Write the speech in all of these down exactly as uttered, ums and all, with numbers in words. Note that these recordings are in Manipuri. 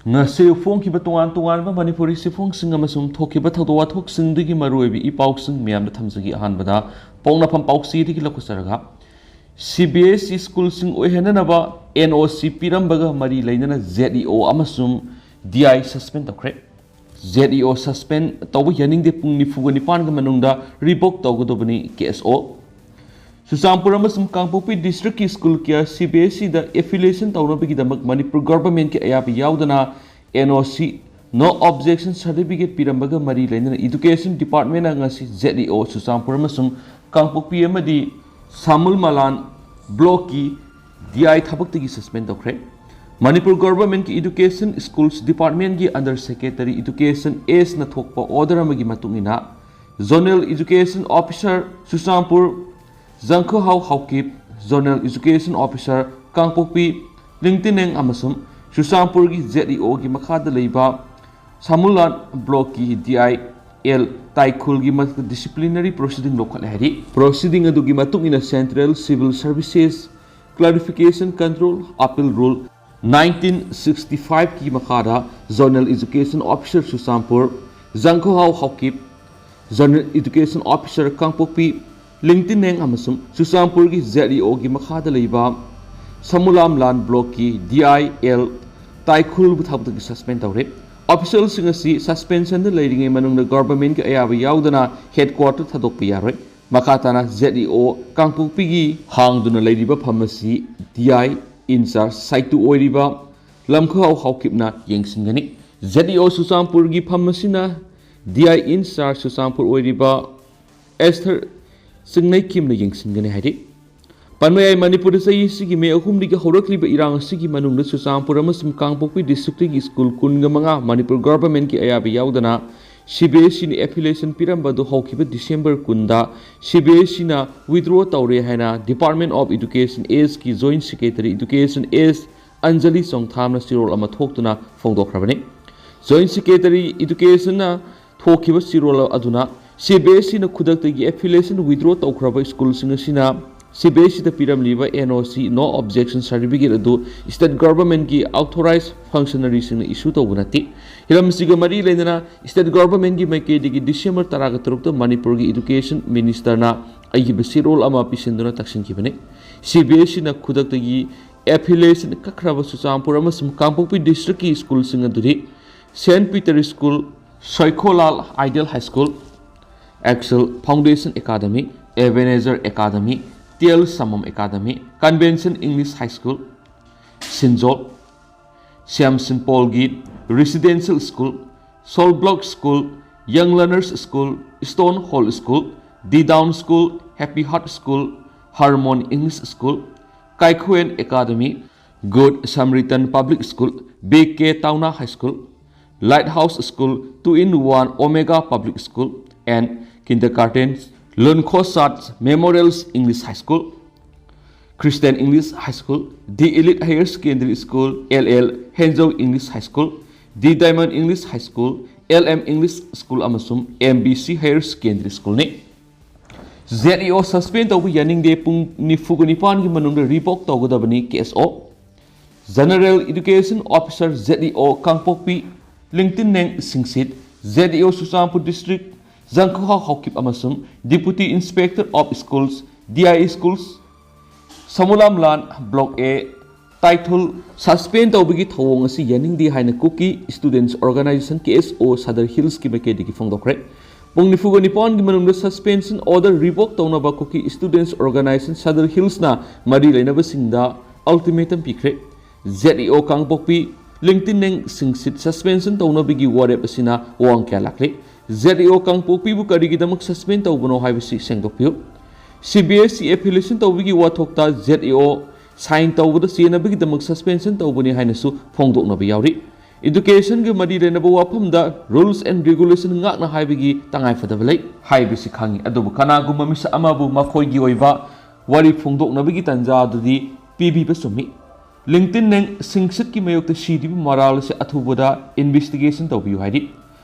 ꯉꯁꯤ ꯐꯣꯡꯈꯤꯕ ꯇꯣꯉꯥꯟ ꯇꯣꯉꯥꯟꯕ ꯃꯅꯤꯄꯨꯔꯤ ꯆꯦꯐꯣꯡꯁꯤꯡ ꯑꯃꯁꯨꯡ ꯊꯣꯛꯈꯤꯕ ꯊꯧꯗꯣꯛ ꯋꯥꯊꯣꯛꯁꯤꯡꯗꯒꯤ ꯃꯔꯨꯑꯣꯏꯕ ꯏ ꯄꯥꯎꯁꯤꯡ ꯃꯌꯥꯝꯗ ꯊꯝꯖꯒꯦ꯫ ꯑꯍꯥꯟꯕꯗ ꯄꯣꯛꯅꯐꯝ ꯄꯥꯎꯆꯦꯗꯒꯤ ꯂꯧꯈꯠꯆꯔꯒ, ꯁꯤ ꯕꯤ ꯑꯦꯁ ꯏ ꯁ꯭ꯀꯨꯜꯁꯤꯡ ꯑꯣꯏꯍꯟꯅꯅꯕ ꯑꯦꯟ ꯑꯣ ꯁꯤ ꯄꯤꯔꯝꯕꯒ ꯃꯔꯤ ꯂꯩꯅꯅ ꯖꯦꯠ ꯏ ꯑꯣ ꯑꯃꯁꯨꯡ ꯗꯤ ꯑꯥꯏ ꯁꯁꯄꯦꯟ ꯇꯧꯈ꯭ꯔꯦ꯫ ꯖꯦꯠ ꯏ ꯑꯣ ꯁꯁꯄꯦꯟ ꯇꯧꯕ ꯌꯥꯅꯤꯡꯗꯦ ꯄꯨꯡ ꯅꯤꯐꯨꯒ ꯅꯤꯄꯥꯟꯒꯤ ꯃꯅꯨꯡꯗ ꯔꯤꯚꯣꯛ ꯇꯧꯒꯗꯕꯅꯤ, ꯀꯦ ꯑꯦꯁ ꯑꯣ꯫ ꯆꯨꯔꯆꯥꯟꯄꯨꯔ ꯑꯃꯁꯨꯡ ꯀꯥꯡꯄꯣꯛꯄꯤ ꯗꯤꯁꯇ꯭ꯔꯤꯛꯀꯤ ꯁ꯭ꯀꯨꯜ ꯀꯌꯥ ꯁꯤ ꯕꯤ ꯑꯦꯁ ꯏꯗ ꯑꯦꯐꯤꯂꯤꯌꯦꯁꯟ ꯇꯧꯅꯕꯒꯤꯗꯃꯛ ꯃꯅꯤꯄꯨꯔ ꯒꯚꯔꯟꯃꯦꯟꯠꯀꯤ ꯑꯌꯥꯕ ꯌꯥꯎꯗꯅ ꯑꯦꯟ ꯑꯣ ꯁꯤ, ꯅꯣ ꯑꯣꯕꯖꯦꯛꯁꯟ ꯁꯥꯔꯇꯤꯐꯤꯀꯦꯠ ꯄꯤꯔꯝꯕꯒ ꯃꯔꯤ ꯂꯩꯅꯅ ꯏꯗꯨꯀꯦꯁꯟ ꯗꯤꯄꯥꯔꯠꯃꯦꯟꯠꯅ ꯉꯁꯤ ꯖꯦꯠ ꯏ ꯑꯣ ꯆꯨꯔꯆꯥꯟꯄꯨꯔ ꯑꯃꯁꯨꯡ ꯀꯥꯡꯄꯣꯛꯄꯤ ꯑꯃꯗꯤ ꯁꯥꯃꯨꯜ ꯃꯂꯥꯟ ꯕ꯭ꯂꯣꯛꯀꯤ ꯗꯤ ꯑꯥꯏ ꯊꯕꯛꯇꯒꯤ ꯁꯁꯄꯦꯟ ꯇꯧꯈ꯭ꯔꯦ꯫ ꯃꯅꯤꯄꯨꯔ ꯒꯚꯔꯟꯃꯦꯟꯠꯀꯤ ꯏꯗꯨꯀꯦꯁꯟ ꯁ꯭ꯀꯨꯜꯁ ꯗꯤꯄꯥꯔꯠꯃꯦꯟꯠꯀꯤ ꯑꯟꯗꯔ ꯁꯦꯀ꯭ꯔꯦꯇꯔꯤ ꯏꯗꯨꯀꯦꯁꯟ ꯑꯦꯁꯅ ꯊꯣꯛꯄ ꯑꯣꯔꯗꯔ ꯑꯃꯒꯤ ꯃꯇꯨꯡ ꯏꯟꯅ, zonal education officer Churachandpur Jangkhuhao Haokip, zonal education officer Kangpokpi Lingtineng ꯑꯃꯁꯨꯡ ꯆꯨꯔꯆꯥꯟꯄꯨꯔꯒꯤ ꯖꯦꯠ ꯏ ꯑꯣꯒꯤ ꯃꯈꯥꯗ ꯂꯩꯕ ꯁꯥꯃꯨꯂꯥꯟ ꯕ꯭ꯂꯣꯛꯀꯤ ꯗꯤ ꯑꯥꯏ ꯑꯦꯜ ꯇꯥꯏꯈꯨꯜꯒꯤ ꯃꯊꯛꯇ ꯗꯤꯁꯤꯄ꯭ꯂꯤꯅꯔꯤ ꯄ꯭ꯔꯣꯁꯤꯗꯤꯡ ꯂꯧꯈꯠꯂꯦ ꯍꯥꯏꯔꯤ꯫ ꯄ꯭ꯔꯣꯁꯤꯗꯤꯡ ꯑꯗꯨꯒꯤ ꯃꯇꯨꯡ ꯏꯟꯅ central civil services classification control appeal rule nineteen sixty ꯐꯥꯏꯚꯀꯤ ꯃꯈꯥꯗ zonal education officer Churachandpur Jangkhuhao Haokip, zonal education officer Kangpokpi Lingtinneng ꯑꯃꯁꯨꯡ ꯆꯨꯔꯆꯥꯟꯄꯨꯔꯒꯤ ꯖꯦꯠ ꯏ ꯑꯣꯒꯤ ꯃꯈꯥꯗ ꯂꯩꯕ ꯁꯃꯨꯂꯥꯝꯂꯥꯟ ꯕ꯭ꯂꯣꯛꯀꯤ ꯗꯤ ꯑꯥꯏ ꯑꯦꯜ ꯇꯥꯏꯈꯨꯜꯕꯨ ꯊꯕꯛꯇꯒꯤ ꯁꯁꯄꯦꯟ ꯇꯧꯔꯦ꯫ ꯑꯣꯐꯤꯁꯤꯌꯦꯜꯁꯤꯡ ꯑꯁꯤ ꯁꯁꯄꯦꯟꯁꯟꯗ ꯂꯩꯔꯤꯉꯩ ꯃꯅꯨꯡꯗ ꯒꯚꯔꯟꯃꯦꯟꯠꯀꯤ ꯑꯌꯥꯕ ꯌꯥꯎꯗꯅ ꯍꯦꯗꯀ꯭ꯋꯥꯇꯔ ꯊꯥꯗꯣꯛꯄ ꯌꯥꯔꯣꯏ꯫ ꯃꯈꯥ ꯇꯥꯅ ꯖꯦꯠ ꯏ ꯑꯣ ꯀꯥꯡꯄꯣꯛꯄꯤꯒꯤ ꯍꯥꯡꯗꯨꯅ ꯂꯩꯔꯤꯕ ꯐꯝ ꯑꯁꯤ ꯗꯤ ꯑꯥꯏ ꯏꯟꯆꯥꯔꯖ ꯁꯥꯏꯇꯨ ꯑꯣꯏꯔꯤꯕ ꯂꯝꯈꯥꯎ ꯍꯥꯎꯀꯤꯞꯅ ꯌꯦꯡꯁꯤꯟꯒꯅꯤ꯫ ꯖꯦꯠ ꯏ ꯑꯣ ꯆꯨꯔꯆꯥꯟꯄꯨꯔꯒꯤ ꯐꯝ ꯑꯁꯤꯅ ꯗꯤ ꯑꯥꯏ ꯏꯟꯆꯥꯔꯖ ꯆꯨꯔꯆꯥꯟꯄꯨꯔ ꯑꯣꯏꯔꯤꯕ ꯑꯦꯁꯊꯔ ꯆꯤꯡꯅꯩꯀꯤꯝꯅ ꯌꯦꯡꯁꯤꯟꯒꯅꯤ ꯍꯥꯏꯔꯤ꯫ ꯄꯟꯕ ꯌꯥꯏ, ꯃꯅꯤꯄꯨꯔꯗ ꯆꯍꯤ ꯑꯁꯤꯒꯤ ꯃꯦ ꯑꯍꯨꯝꯗꯒꯤ ꯍꯧꯔꯛꯂꯤꯕ ꯏꯔꯥꯡ ꯑꯁꯤꯒꯤ ꯃꯅꯨꯡꯗ ꯆꯨꯔꯆꯥꯟꯄꯨꯔ ꯑꯃꯁꯨꯡ ꯀꯥꯡꯄꯣꯛꯄꯤ ꯗꯤꯁꯇ꯭ꯔꯤꯛꯇꯒꯤ ꯁ꯭ꯀꯨꯜ ꯀꯨꯟꯒ ꯃꯉꯥ ꯃꯅꯤꯄꯨꯔ ꯒꯚꯔꯟꯃꯦꯟꯠꯀꯤ ꯑꯌꯥꯕ ꯌꯥꯎꯗꯅ ꯁꯤ ꯕꯤ ꯑꯦꯁ ꯏꯅ ꯑꯦꯐꯤꯂꯤꯌꯦꯁꯟ ꯄꯤꯔꯝꯕ ꯑꯗꯨ ꯍꯧꯈꯤꯕ ꯗꯤꯁꯦꯝꯕꯔ ꯀꯨꯟꯗ ꯁꯤ ꯕꯤ ꯑꯦꯁ ꯏꯅ ꯋꯤꯗ꯭ꯔꯣ ꯇꯧꯔꯦ ꯍꯥꯏꯅ ꯗꯤꯄꯥꯔꯠꯃꯦꯟꯠ ꯑꯣꯐ ꯏꯗꯨꯀꯦꯁꯟ ꯑꯦꯁꯀꯤ joint secretary education S Anjali ꯆꯣꯡꯊꯥꯝꯅ ꯆꯦꯔꯣꯜ ꯑꯃ ꯊꯣꯛꯇꯨꯅ ꯐꯣꯡꯗꯣꯛꯈ꯭ꯔꯕꯅꯤ꯫ ꯖꯣꯏꯟꯠ ꯁꯦꯀ꯭ꯔꯦꯇꯔꯤ ꯏꯗꯨꯀꯦꯁꯟꯅ ꯊꯣꯛꯈꯤꯕ ꯆꯦꯔꯣꯜ ꯑꯗꯨꯅ ꯁꯤ ꯕꯤ ꯑꯦꯁ ꯏꯅ ꯈꯨꯗꯛꯇꯒꯤ ꯑꯦꯐꯤꯂꯤꯌꯦꯁꯟ ꯋꯤꯗ꯭ꯔꯣ ꯇꯧꯈ꯭ꯔꯕ ꯁ꯭ꯀꯨꯜꯁꯤꯡ ꯑꯁꯤꯅ ꯁꯤ ꯕꯤ ꯑꯦꯁ ꯁꯤꯗ ꯄꯤꯔꯝꯂꯤꯕ N O C, No Objection Certificate, ꯑꯗꯨ state governmentꯀꯤ authorized functionaryꯁꯤꯡꯅ issue ꯇꯧꯕ ꯅꯠꯇꯦ꯫ ꯍꯤꯔꯝ ꯑꯁꯤꯒ ꯃꯔꯤ ꯂꯩꯅꯅ state governmentꯀꯤ ꯃꯥꯏꯀꯩꯗꯒꯤ December ꯇꯔꯥꯒ ꯇꯔꯨꯛꯇ ꯃꯅꯤꯄꯨꯔꯒꯤ education ministerꯅ ꯑꯏꯕ ꯆꯦꯔꯣꯜ ꯑꯃ ꯄꯤꯁꯤꯟꯗꯨꯅ ꯇꯛꯁꯤꯟꯈꯤꯕꯅꯤ꯫ ꯁꯤ ꯕꯤ ꯑꯦꯁ ꯁꯤꯅ ꯈꯨꯗꯛꯇꯒꯤ affiliation ꯀꯛꯈ꯭ꯔꯕ ꯆꯨꯔꯆꯥꯟꯄꯨꯔ ꯑꯃꯁꯨꯡ ꯀꯥꯡꯄꯣꯛꯄꯤ districtꯀꯤ schoolꯁꯤꯡ ꯑꯗꯨꯗꯤ Saint Peter School, ꯁꯣꯏꯈꯣꯂꯥꯜ Ideal High School, Excel Foundation Academy, Ebenezer Academy, T L Samam Academy, Convention English High School, Sinjol, Siam Simple Git Residential School, Soul Block School, Young Learners School, Stone Hall School, D Down School, Happy Heart School, Harmon English School, Kaikhuen Academy, Good Samaritan Public School, B K Tauna High School, Lighthouse School, Two in One Omega Public School, and Kindergarten, Lunkhosat Memorials English High School, Christian English High School, The Elite Higher Secondary School, L L Henzhou English High School, The Diamond English High School, L M English School ꯑꯃꯁꯨꯡ M B C Higher Secondary Schoolꯅꯤ꯫ Z E O suspend ꯇꯧꯕ ꯌꯥꯅꯤꯡꯗꯦ, ꯄꯨꯡ ꯅꯤꯐꯨꯒ ꯅꯤꯄꯥꯟꯒꯤ ꯃꯅꯨꯡꯗ revoke ꯇꯧꯒꯗꯕꯅꯤ, K S O꯫ General Education Officer, Z E O ꯀꯥꯡꯄꯣꯛꯄꯤ ꯂꯤꯡꯇꯤꯟꯅꯦꯡ ꯁꯤꯡꯁꯤꯠ, Z E O Churachandpur District ꯖꯪꯈꯨꯍꯥ Haokip ꯑꯃꯁꯨꯡ Deputy Inspector of Schools, D I Schools, ꯁꯃꯨꯂꯥꯝꯂꯥꯟ Block A, ꯇꯥꯏꯊꯨꯜ suspend ꯇꯧꯕꯒꯤ ꯊꯧꯑꯣꯡ ꯑꯁꯤ ꯌꯥꯅꯤꯡꯗꯦ ꯍꯥꯏꯅ Kuki Students Organisation, K S O, Sadar Hillsꯀꯤ ꯃꯥꯏꯀꯩꯗꯒꯤ ꯐꯣꯡꯗꯣꯛꯈ꯭ꯔꯦ꯫ ꯄꯨꯡ ꯅꯤꯐꯨꯒ ꯅꯤꯄꯥꯟꯒꯤ ꯃꯅꯨꯡꯗ suspension order revoke ꯇꯧꯅꯕ Kuki Students Organisation, Sadar Hillsꯅ ꯃꯔꯤ ꯂꯩꯅꯕꯁꯤꯡꯗ ultimatum ꯄꯤꯈ꯭ꯔꯦ꯫ Z E O ꯀꯥꯡꯄꯣꯛꯄꯤ ꯂꯤꯡꯇꯤꯟꯅꯦꯡ ꯁꯤꯡꯁꯤꯠ suspension ꯇꯧꯅꯕꯒꯤ ꯋꯥꯔꯦꯞ ꯑꯁꯤꯅ ꯑꯋꯥꯡ ꯀꯌꯥ ꯂꯥꯛꯂꯦ꯫ Z E O ꯀꯥꯡꯄꯣꯛꯄꯤꯕꯨ ꯀꯔꯤꯒꯤꯗꯃꯛ suspend ꯇꯧꯕꯅꯣ ꯍꯥꯏꯕꯁꯤ ꯁꯦꯡꯗꯣꯛꯄꯤꯌꯨ꯫ C B S E affiliation ꯇꯧꯕꯒꯤ ꯋꯥꯊꯣꯛꯇ Z E O sign ꯇꯧꯕꯗ ꯆꯦꯟꯅꯕꯒꯤꯗꯃꯛ suspension ꯇꯧꯕꯅꯤ ꯍꯥꯏꯅꯁꯨ ꯐꯣꯡꯗꯣꯛꯅꯕ ꯌꯥꯎꯔꯤ꯫ Educationꯒ ꯃꯔꯤ ꯂꯩꯅꯕ ꯋꯥꯐꯝꯗ rules and regulation ꯉꯥꯛꯅ ꯍꯥꯏꯕꯒꯤ ꯇꯉꯥꯏꯐꯗꯕ ꯂꯩ ꯍꯥꯏꯕꯁꯤ ꯈꯪꯉꯤ, ꯑꯗꯨꯕꯨ ꯀꯅꯥꯒꯨꯝꯕ ꯃꯤꯁꯛ ꯑꯃꯕꯨ ꯃꯈꯣꯏꯒꯤ ꯑꯣꯏꯕ ꯋꯥꯔꯤ ꯐꯣꯡꯗꯣꯛꯅꯕꯒꯤ ꯇꯥꯟꯖꯥ ꯑꯗꯨꯗꯤ ꯄꯤꯕꯤꯕ ꯆꯨꯝꯃꯤ꯫ ꯂꯤꯡꯇꯤꯟꯅꯦꯡ ꯁꯤꯡꯁꯤꯠꯀꯤ ꯃꯥꯌꯣꯛꯇ ꯁꯤꯔꯤꯕ ꯃꯔꯥꯜ ꯑꯁꯤ ꯑꯊꯨꯕꯗ investigation ꯇꯧꯕꯤꯌꯨ ꯍꯥꯏꯔꯤ꯫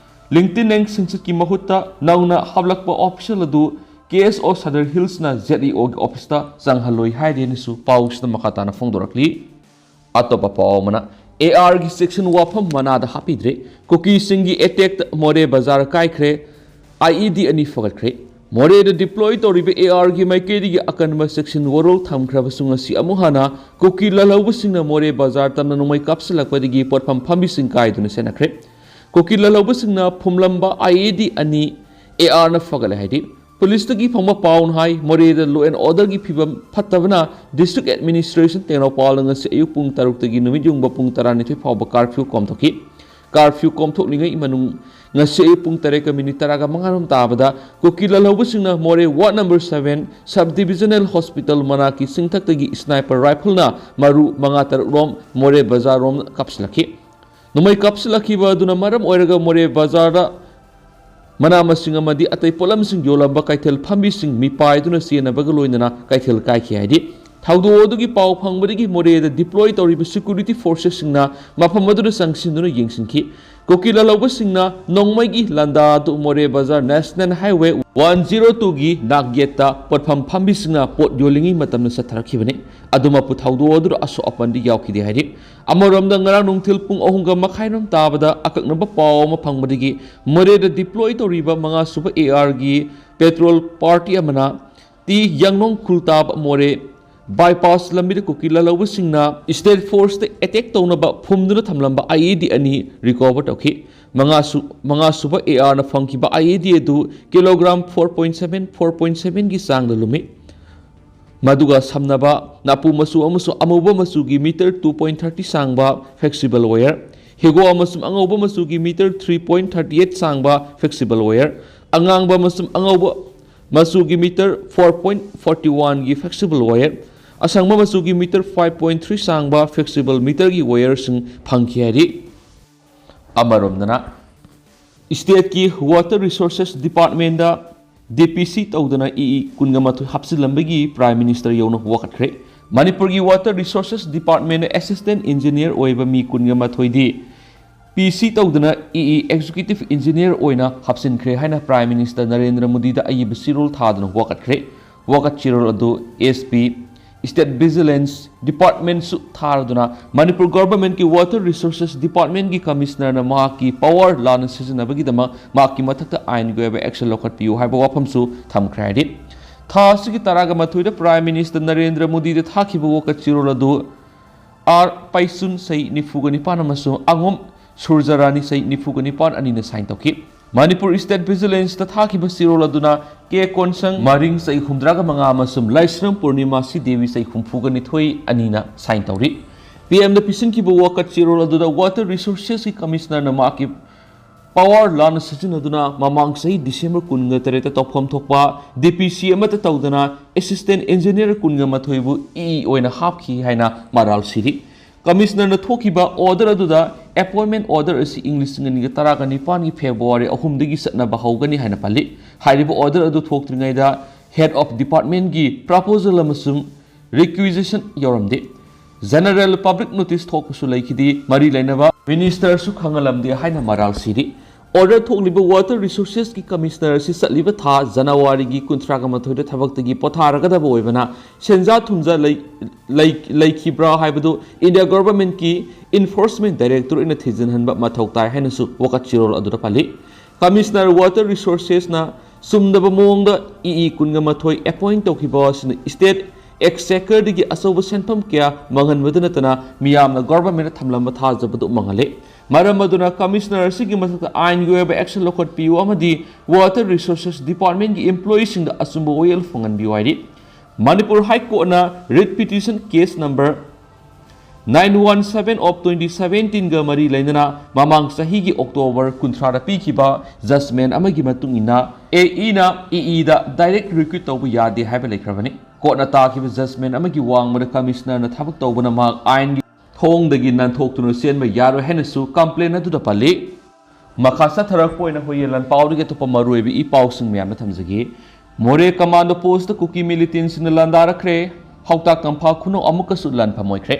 ꯂꯤꯡꯇꯤꯟꯅꯦꯡ ꯁꯤꯡꯁꯤꯠꯀꯤ ꯃꯍꯨꯠꯇ ꯅꯧꯅ ꯍꯥꯞꯂꯛꯄ official ꯑꯗꯨ ꯀꯦ ꯑꯦꯁ ꯑꯣ ꯁꯗꯔ ꯍꯤꯜꯁꯅ ꯖꯦꯠ ꯏ ꯑꯣꯒꯤ ꯑꯣꯐꯤꯁꯇ ꯆꯪꯍꯜꯂꯣꯏ ꯍꯥꯏꯔꯦꯅꯁꯨ ꯄꯥꯎꯁꯤꯗ ꯃꯈꯥ ꯇꯥꯅ ꯐꯣꯡꯗꯣꯔꯛꯂꯤ꯫ ꯑꯇꯣꯞꯄ ꯄꯥꯎ ꯑꯃꯅ, ꯑꯦ ꯑꯥꯔꯒꯤ ꯁꯦꯛꯁꯟ ꯋꯥꯐꯝ ꯃꯅꯥꯗ ꯍꯥꯞꯄꯤꯗ꯭ꯔꯦ꯫ ꯀꯨꯀꯤꯁꯤꯡꯒꯤ ꯑꯦꯇꯦꯛꯇ ꯃꯣꯔꯦ ꯕꯖꯥꯔ ꯀꯥꯏꯈ꯭ꯔꯦ꯫ ꯑꯥꯏ ꯏ ꯗꯤ ꯑꯅꯤ ꯐꯒꯠꯈ꯭ꯔꯦ꯫ ꯃꯣꯔꯦꯗ ꯗꯤꯄ꯭ꯂꯣꯏ ꯇꯧꯔꯤꯕ ꯑꯦ ꯑꯥꯔꯒꯤ ꯃꯥꯏꯀꯩꯗꯒꯤ ꯑꯀꯟꯕ ꯁꯦꯛꯁꯟ ꯋꯥꯔꯣꯜ ꯊꯝꯈ꯭ꯔꯕꯁꯨ, ꯉꯁꯤ ꯑꯃꯨꯛ ꯍꯟꯅ ꯀꯨꯀꯤ ꯂꯥꯜꯍꯧꯕꯁꯤꯡꯅ ꯃꯣꯔꯦ ꯕꯖꯥꯔ ꯇꯝꯅ ꯅꯣꯡꯃꯩ ꯀꯥꯞꯁꯤꯜꯂꯛꯄꯗꯒꯤ ꯄꯣꯠꯐꯝ ꯐꯝꯕꯤꯁꯤꯡ ꯀꯥꯏꯗꯨꯅ ꯆꯦꯟꯅꯈ꯭ꯔꯦ꯫ ꯀꯨꯀꯤ ꯂꯥꯜꯍꯧꯕꯁꯤꯡꯅ ꯐꯨꯝꯂꯝꯕ ꯑꯥꯏ ꯏ ꯗꯤ ꯑꯅꯤ ꯑꯦ ꯑꯥꯔꯅ ꯐꯒꯠꯂꯦ ꯍꯥꯏꯗꯤ, ꯄꯨꯂꯤꯁꯇꯒꯤ ꯐꯪꯕ ꯄꯥꯎꯅ ꯍꯥꯏ, ꯃꯣꯔꯦꯗ law and orderꯒꯤ ꯐꯤꯕꯝ ꯐꯠꯇꯕꯅ district administration ꯇꯦꯡꯅꯧꯄꯜꯗ ꯉꯁꯤ ꯑꯌꯨꯛ ꯄꯨꯡ ꯇꯔꯨꯛꯇꯒꯤ ꯅꯨꯃꯤꯠ ꯌꯨꯡꯕ ꯄꯨꯡ ꯇꯔꯥꯅꯤꯊꯣꯏ ꯐꯥꯎꯕ curfew ꯀꯣꯝꯊꯣꯛꯈꯤ꯫ Curfew ꯀꯣꯝꯊꯣꯛꯂꯤꯉꯩ ꯃꯅꯨꯡ ꯉꯁꯤ ꯑꯌꯨꯛ ꯄꯨꯡ ꯇꯔꯦꯠꯀ ꯃꯤꯅꯤꯠ ꯇꯔꯥꯒ ꯃꯉꯥꯔꯣꯝ ꯇꯥꯕꯗ ꯀꯨꯀꯤ ꯂꯥꯜꯍꯧꯕꯁꯤꯡꯅ ꯃꯣꯔꯦ ward number seven sub divisional hospital ꯃꯅꯥꯛꯀꯤ ꯆꯤꯡꯊꯛꯇꯒꯤ sniper rifleꯅ ꯃꯔꯨ ꯃꯉꯥ ꯇꯔꯨꯛ ꯔꯣꯝ ꯃꯣꯔꯦ ꯕꯖꯥꯔ ꯔꯣꯝ ꯀꯥꯞꯁꯤꯜꯂꯛꯈꯤ꯫ ꯅꯣꯡꯃꯩ ꯀꯥꯞꯁꯤꯜꯂꯛꯈꯤꯕ ꯑꯗꯨꯅ ꯃꯔꯝ ꯑꯣꯏꯔꯒ ꯃꯣꯔꯦ ꯕꯖꯥꯔꯗ ꯃꯅꯥ ꯃꯁꯤꯡ ꯑꯃꯗꯤ ꯑꯇꯩ ꯄꯣꯠꯂꯝꯁꯤꯡ ꯌꯣꯜꯂꯝꯕ ꯀꯩꯊꯦꯜ ꯐꯝꯕꯤꯁꯤꯡ ꯃꯤꯄꯥꯏꯗꯨꯅ ꯆꯦꯟꯅꯕꯒ ꯂꯣꯏꯅꯅ ꯀꯩꯊꯦꯜ ꯀꯥꯏꯈꯤ ꯍꯥꯏꯗꯤ, ꯊꯧꯗꯣꯛ ꯑꯗꯨꯒꯤ ꯄꯥꯎ ꯐꯪꯕꯗꯒꯤ ꯃꯣꯔꯦꯗ deploy ꯇꯧꯔꯤꯕ security forcesꯁꯤꯡꯅ ꯃꯐꯝ ꯑꯗꯨꯗ ꯆꯪꯁꯤꯟꯗꯨꯅ ꯌꯦꯡꯁꯤꯟꯈꯤ꯫ ꯀꯨꯀꯤ ꯂꯥꯜꯍꯧꯕꯁꯤꯡꯅ ꯅꯣꯡꯃꯩꯒꯤ ꯂꯥꯟꯗꯥ ꯑꯗꯨ ꯃꯣꯔꯦ ꯕꯖꯥꯔ National Highway one zero twoꯒꯤ ꯅꯥꯛ ꯌꯦꯠꯇ ꯄꯣꯠꯐꯝ ꯐꯝꯕꯤꯁꯤꯡꯅ ꯄꯣꯠ ꯌꯣꯜꯂꯤꯉꯩ ꯃꯇꯝꯗ ꯆꯠꯊꯔꯛꯈꯤꯕꯅꯤ꯫ ꯑꯗꯨꯃꯛꯄꯨ ꯊꯧꯗꯣꯛ ꯑꯗꯨꯗ ꯑꯁꯣꯛ ꯑꯄꯟꯗꯤ ꯌꯥꯎꯈꯤꯗꯦ ꯍꯥꯏꯔꯤ꯫ ꯑꯃꯔꯣꯝꯗ, ꯉꯔꯥꯡ ꯅꯨꯡꯊꯤꯜ ꯄꯨꯡ ꯑꯍꯨꯝꯒ ꯃꯈꯥꯏꯔꯣꯝ ꯇꯥꯕꯗ ꯑꯀꯛꯅꯕ ꯄꯥꯎ ꯑꯃ ꯐꯪꯕꯗꯒꯤ ꯃꯣꯔꯦꯗ deploy ꯇꯧꯔꯤꯕ ꯃꯉꯥ ꯁꯨꯕ ꯑꯦ ꯑꯥꯔꯒꯤ patrol party ꯑꯃꯅ ꯇꯤ ꯌꯥꯡꯂꯣꯡ ꯈꯨꯜ ꯇꯥꯕ ꯃꯣꯔꯦ bypass ꯂꯝꯕꯤꯗ ꯀꯨꯀꯤ ꯂꯥꯜꯍꯧꯕꯁꯤꯡꯅ state forceꯇ attack ꯇꯧꯅꯕ ꯐꯨꯝꯗꯨꯅ ꯊꯝꯂꯝꯕ ꯑꯥꯏ ꯏ ꯗꯤ ꯑꯅꯤ recover ꯇꯧꯈꯤ꯫ ꯃꯉꯥꯁꯨ-, ꯃꯉꯥ ꯁꯨꯕ ꯑꯦ ꯑꯥꯔꯅ ꯐꯪꯈꯤꯕ ꯑꯥꯏ ꯏ ꯗꯤ ꯑꯗꯨ kilogram four point seven, four point sevenꯒꯤ ꯆꯥꯡꯗ ꯂꯨꯝꯃꯤ꯫ ꯃꯗꯨꯒ ꯁꯝꯅꯕ ꯅꯥꯄꯨ ꯃꯆꯨ ꯑꯃꯁꯨꯡ ꯑꯃꯨꯕ ꯃꯆꯨꯒꯤ meter two point thirty ꯁꯥꯡꯕ flexible wire, ꯍꯤꯒꯣꯛ ꯑꯃꯁꯨꯡ ꯑꯉꯧꯕ ꯃꯆꯨꯒꯤ meter three point thirty eight ꯁꯥꯡꯕ flexible wire, ꯑꯉꯥꯡꯕ ꯑꯃꯁꯨꯡ ꯑꯉꯧꯕ ꯃꯆꯨꯒꯤ meter four point forty oneꯒꯤ flexible wire, ꯑꯁꯪꯕ ꯃꯆꯨꯒꯤ meter five point three ꯁꯥꯡꯕ flexible meterꯒꯤ wireꯁꯤꯡ ꯐꯪꯈꯤ ꯍꯥꯏꯔꯤ꯫ ꯑꯃꯔꯣꯝꯗꯅ, stateꯀꯤ Water Resources Departmentꯇ D P C ꯇꯧꯗꯅ ꯏ ꯏ ꯀꯨꯟꯒ ꯃꯥꯊꯣꯏ ꯍꯥꯞꯆꯤꯜꯂꯝꯕꯒꯤ Prime Minister ꯌꯧꯅ ꯋꯥꯀꯠꯈ꯭ꯔꯦ꯫ ꯃꯅꯤꯄꯨꯔꯒꯤ Water Resources Departmentꯇ Assistant Engineer ꯑꯣꯏꯕ ꯃꯤ ꯀꯨꯟꯒ ꯃꯥꯊꯣꯏꯗꯤ ꯄꯤ ꯁꯤ ꯇꯧꯗꯨꯅ ꯏ ꯏ ꯑꯦꯛꯖꯤꯀ꯭ꯌꯨꯇꯤꯚ ꯏꯟꯖꯤꯅꯤꯌꯔ ꯑꯣꯏꯅ ꯍꯥꯞꯆꯤꯟꯈ꯭ꯔꯦ ꯍꯥꯏꯅ ꯄ꯭ꯔꯥꯏꯝ ꯃꯤꯅꯤꯁꯇꯔ ꯅꯔꯦꯟꯗ꯭ꯔ ꯃꯣꯗꯤꯗ ꯑꯏꯕ ꯆꯦꯔꯣꯜ ꯊꯥꯗꯨꯅ ꯋꯥꯀꯠꯈ꯭ꯔꯦ꯫ ꯋꯥꯀꯠ ꯆꯦꯔꯣꯜ ꯑꯗꯨ ꯑꯦꯁ ꯄꯤ, ꯏꯁꯇꯦꯠ ꯚꯤꯖꯤꯂꯦꯟꯁ ꯗꯤꯄꯥꯔꯠꯃꯦꯟꯠꯁꯨ ꯊꯥꯔꯗꯨꯅ ꯃꯅꯤꯄꯨꯔ ꯒꯚꯔꯟꯃꯦꯟꯠꯀꯤ ꯋꯥꯇꯔ ꯔꯤꯁꯣꯔꯁꯦꯁ ꯗꯤꯄꯥꯔꯠꯃꯦꯟꯠꯀꯤ ꯀꯃꯤꯁꯅꯔꯅ ꯃꯍꯥꯛꯀꯤ ꯄꯋꯥꯔ ꯂꯥꯟꯅ ꯁꯤꯖꯤꯟꯅꯕꯒꯤꯗꯃꯛ ꯃꯍꯥꯛꯀꯤ ꯃꯊꯛꯇ ꯑꯥꯏꯟꯒꯤ ꯑꯣꯏꯕ ꯑꯦꯛꯁꯟ ꯂꯧꯈꯠꯄꯤꯌꯨ ꯍꯥꯏꯕ ꯋꯥꯐꯝꯁꯨ ꯊꯝꯈ꯭ꯔꯦ ꯍꯥꯏꯔꯤ꯫ ꯊꯥ ꯑꯁꯤꯒꯤ ꯇꯔꯥꯒ ꯃꯥꯊꯣꯏꯗ ꯄ꯭ꯔꯥꯏꯝ ꯃꯤꯅꯤꯁꯇꯔ ꯅꯔꯦꯟꯗ꯭ꯔ ꯃꯣꯗꯤꯗ ꯊꯥꯈꯤꯕ ꯋꯥꯀꯠ ꯆꯦꯔꯣꯜ ꯑꯗꯨ ꯑꯥꯔ ꯄꯩꯁꯨꯟ ꯆꯍꯤ ꯅꯤꯐꯨꯒ ꯅꯤꯄꯥꯟ ꯑꯃꯁꯨꯡ ꯑꯉꯣꯝ ꯁꯨꯔꯖꯔꯥꯅꯤ ꯆꯍꯤ ꯅꯤꯐꯨꯒ ꯅꯤꯄꯥꯟ ꯑꯅꯤꯅ ꯁꯥꯏꯟ ꯇꯧꯈꯤ꯫ ꯃꯅꯤꯄꯨꯔ ꯏꯁꯇꯦꯠ ꯚꯤꯖꯤꯂꯦꯟꯁꯇ ꯊꯥꯈꯤꯕ ꯆꯦꯔꯣꯜ ꯑꯗꯨꯅ ꯀꯦ ꯀꯣꯟꯁꯪ ꯃꯔꯤꯡ ꯆꯍꯤ ꯍꯨꯝꯗ꯭ꯔꯥꯒ ꯃꯉꯥ ꯑꯃꯁꯨꯡ ꯂꯥꯏꯁ꯭ꯔꯝ ꯄꯨꯔꯅꯤꯃꯥ ꯁꯤꯗꯦꯕꯤ ꯆꯍꯤ ꯍꯨꯝꯐꯨꯒ ꯅꯤꯊꯣꯏ ꯑꯅꯤꯅ ꯁꯥꯏꯟ ꯇꯧꯔꯤ꯫ ꯄꯤ ꯑꯦꯝꯗ ꯄꯤꯁꯤꯟꯈꯤꯕ ꯋꯥꯀꯠ ꯆꯦꯔꯣꯜ ꯑꯗꯨꯗ ꯋꯥꯇꯔ ꯔꯤꯁꯣꯔꯁꯦꯁꯀꯤ ꯀꯃꯤꯁꯅꯔꯅ ꯃꯍꯥꯛꯀꯤ ꯄꯋꯥꯔ ꯂꯥꯟꯅ ꯁꯤꯖꯤꯟꯅꯗꯨꯅ ꯃꯃꯥꯡ ꯆꯍꯤ ꯗꯤꯁꯦꯝꯕꯔ ꯀꯨꯟꯒ ꯇꯔꯦꯠꯇ ꯇꯧꯐꯝ ꯊꯣꯛꯄ ꯗꯤ ꯄꯤ ꯁꯤ ꯑꯃꯠꯇ ꯇꯧꯗꯅ ꯑꯦꯁꯤꯁꯇꯦꯟꯠ ꯏꯟꯖꯤꯅꯤꯌꯔ ꯀꯨꯟꯒ ꯃꯥꯊꯣꯏꯕꯨ ꯏ ꯑꯣꯏꯅ ꯍꯥꯞꯈꯤ ꯍꯥꯏꯅ ꯃꯔꯥꯜ ꯁꯤꯔꯤ꯫ ꯀꯃꯤꯁꯅꯔꯅ ꯊꯣꯛꯈꯤꯕ ꯑꯣꯔꯗꯔ ꯑꯗꯨꯗ ꯑꯦꯄꯣꯏꯟꯃꯦꯟꯠ ꯑꯣꯔꯗꯔ ꯑꯁꯤ ꯏꯪ ꯂꯤꯁꯤꯡ ꯑꯅꯤꯒ ꯇꯔꯥꯒ ꯅꯤꯄꯥꯟꯒꯤ ꯐꯦꯕ꯭ꯔꯨꯋꯥꯔꯤ ꯑꯍꯨꯝꯗꯒꯤ ꯆꯠꯅꯕ ꯍꯧꯒꯅꯤ ꯍꯥꯏꯅ ꯄꯜꯂꯤ꯫ ꯍꯥꯏꯔꯤꯕ ꯑꯣꯔꯗꯔ ꯑꯗꯨ ꯊꯣꯛꯇ꯭ꯔꯤꯉꯩꯗ ꯍꯦꯗ ꯑꯣꯐ ꯗꯤꯄꯥꯔꯠꯃꯦꯟꯠꯀꯤ ꯄ꯭ꯔꯄꯣꯖꯦꯜ ꯑꯃꯁꯨꯡ ꯔꯤꯀ꯭ꯋꯤꯖꯤꯁꯟ ꯌꯥꯎꯔꯝꯗꯦ꯫ ꯖꯦꯅꯔꯦꯜ ꯄꯕ꯭ꯂꯤꯛ ꯅꯣꯇꯤꯁ ꯊꯣꯛꯄꯁꯨ ꯂꯩꯈꯤꯗꯦ꯫ ꯃꯔꯤ ꯂꯩꯅꯕ ꯃꯤꯅꯤꯁꯇꯔꯁꯨ ꯈꯪꯍꯜꯂꯝꯗꯦ ꯍꯥꯏꯅ ꯃꯔꯥꯜ ꯁꯤꯔꯤ꯫ ꯑꯣꯔꯗꯔ ꯊꯣꯛꯂꯤꯕ ꯋꯥꯇꯔ ꯔꯤꯁꯣꯔꯁꯦꯁꯀꯤ ꯀꯃꯤꯁꯅꯔ ꯑꯁꯤ ꯆꯠꯂꯤꯕ ꯊꯥ ꯖꯅꯋꯥꯔꯤꯒꯤ ꯀꯨꯟꯊ꯭ꯔꯥꯒ ꯃꯥꯊꯣꯏꯗ ꯊꯕꯛꯇꯒꯤ ꯄꯣꯊꯥꯔꯒꯗꯕ ꯑꯣꯏꯕꯅ ꯁꯦꯟꯖꯥ ꯊꯨꯝꯖꯥ ꯂꯩ-, ꯂꯩ-, ꯂꯩꯈꯤꯕ꯭ꯔꯥ ꯍꯥꯏꯕꯗꯨ ꯏꯟꯗꯤꯌꯥ ꯒꯚꯔꯟꯃꯦꯟꯠꯀꯤ ꯏꯟꯐꯣꯔꯁꯃꯦꯟꯠ ꯗꯥꯏꯔꯦꯛꯇꯣꯔꯦꯠꯅ ꯊꯤꯖꯤꯟꯍꯟꯕ ꯃꯊꯧ ꯇꯥꯏ ꯍꯥꯏꯅꯁꯨ ꯋꯥꯀꯠ ꯆꯦꯔꯣꯜ ꯑꯗꯨꯗ ꯄꯜꯂꯤ꯫ ꯀꯃꯤꯁꯅꯔ ꯋꯥꯇꯔ ꯔꯤꯁꯣꯔꯁꯦꯁꯅ ꯆꯨꯝꯗꯕ ꯃꯑꯣꯡꯗ ꯏ ꯏ ꯀꯨꯟꯒ ꯃꯥꯊꯣꯏ ꯑꯦꯄꯣꯏꯟꯠ ꯇꯧꯈꯤꯕ ꯑꯁꯤꯅ ꯏꯁꯇꯦꯠ ꯑꯦꯛꯁꯆꯦꯀꯔꯗꯒꯤ ꯑꯆꯧꯕ ꯁꯦꯟꯐꯝ ꯀꯌꯥ ꯃꯥꯡꯍꯟꯕꯗ ꯅꯠꯇꯅ ꯃꯤꯌꯥꯝꯅ ꯒꯚꯔꯟꯃꯦꯟꯠꯇ ꯊꯝꯂꯝꯕ ꯊꯥꯖꯕꯗꯨ ꯃꯥꯡꯍꯜꯂꯦ꯫ ꯃꯔꯝ ꯑꯗꯨꯅ ꯀꯃꯤꯁꯅꯔ ꯑꯁꯤꯒꯤ ꯃꯊꯛꯇ ꯑꯥꯏꯟꯒꯤ ꯑꯣꯏꯕ ꯑꯦꯛꯁꯟ ꯂꯧꯈꯠꯄꯤꯌꯨ ꯑꯃꯗꯤ ꯋꯥꯇꯔ ꯔꯤꯁꯣꯔꯁꯦꯁ ꯗꯤꯄꯥꯔꯠꯃꯦꯟꯠꯀꯤ ꯏꯝꯄ꯭ꯂꯣꯌꯤꯁꯤꯡꯗ ꯑꯆꯨꯝꯕ ꯋꯥꯌꯦꯜ ꯐꯪꯍꯟꯕꯤꯌꯨ ꯍꯥꯏꯔꯤ꯫ ꯃꯅꯤꯄꯨꯔ ꯍꯥꯏ ꯀꯣꯔꯠꯅ writ petition case number nine one seven of twenty seventeenꯒ ꯃꯔꯤ ꯂꯩꯅꯅ ꯃꯃꯥꯡ ꯆꯍꯤꯒꯤ ꯑꯣꯛꯇꯣꯕꯔ ꯀꯨꯟꯊ꯭ꯔꯥꯗ ꯄꯤꯈꯤꯕ ꯖꯖꯃꯦꯟꯠ ꯑꯃꯒꯤ ꯃꯇꯨꯡ ꯏꯟꯅ ꯑꯦ ꯏꯅ ꯏ ꯏꯗ ꯗꯥꯏꯔꯦꯛ ꯔꯤꯀ꯭ꯔꯨꯠ ꯇꯧꯕ ꯌꯥꯗꯦ ꯍꯥꯏꯕ ꯂꯩꯈ꯭ꯔꯕꯅꯤ꯫ ꯀꯣꯔꯠꯅ ꯇꯥꯈꯤꯕ ꯖꯖꯃꯦꯟꯠ ꯑꯃꯒꯤ ꯋꯥꯡꯃꯗ ꯀꯃꯤꯁꯅꯔꯅ ꯊꯕꯛ ꯇꯧꯕꯅ ꯃꯍꯥꯛ ꯑꯥꯏꯟꯒꯤ ꯊꯣꯡꯗꯒꯤ ꯅꯥꯟꯊꯣꯛꯇꯨꯅ ꯆꯦꯟꯕ ꯌꯥꯔꯣꯏ ꯍꯥꯏꯅꯁꯨ ꯀꯝꯄ꯭ꯂꯦꯟ ꯑꯗꯨꯗ ꯄꯜꯂꯤ꯫ ꯃꯈꯥ ꯆꯠꯊꯔꯛꯄ ꯑꯣꯏꯅ ꯍꯨꯏꯌꯦꯟ ꯂꯥꯟꯄꯥꯎꯗꯒꯤ ꯑꯇꯣꯞꯄ ꯃꯔꯨꯑꯣꯏꯕ ꯏ ꯄꯥꯎꯁꯤꯡ ꯃꯌꯥꯝꯅ ꯊꯝꯖꯒꯦ꯫ ꯃꯣꯔꯦ ꯀꯃꯥꯟꯗꯣ ꯄꯣꯁꯇ ꯀꯨꯀꯤ ꯃꯤꯂꯤꯇꯦꯟꯁꯤꯡꯅ ꯂꯥꯟꯗꯥꯔꯛꯈ꯭ꯔꯦ꯫ ꯍꯥꯎꯇꯥꯛ ꯀꯝꯐꯥ ꯈꯨꯅꯧ ꯑꯃꯨꯛꯀꯁꯨ ꯂꯥꯟꯐꯝ ꯑꯣꯏꯈ꯭ꯔꯦ꯫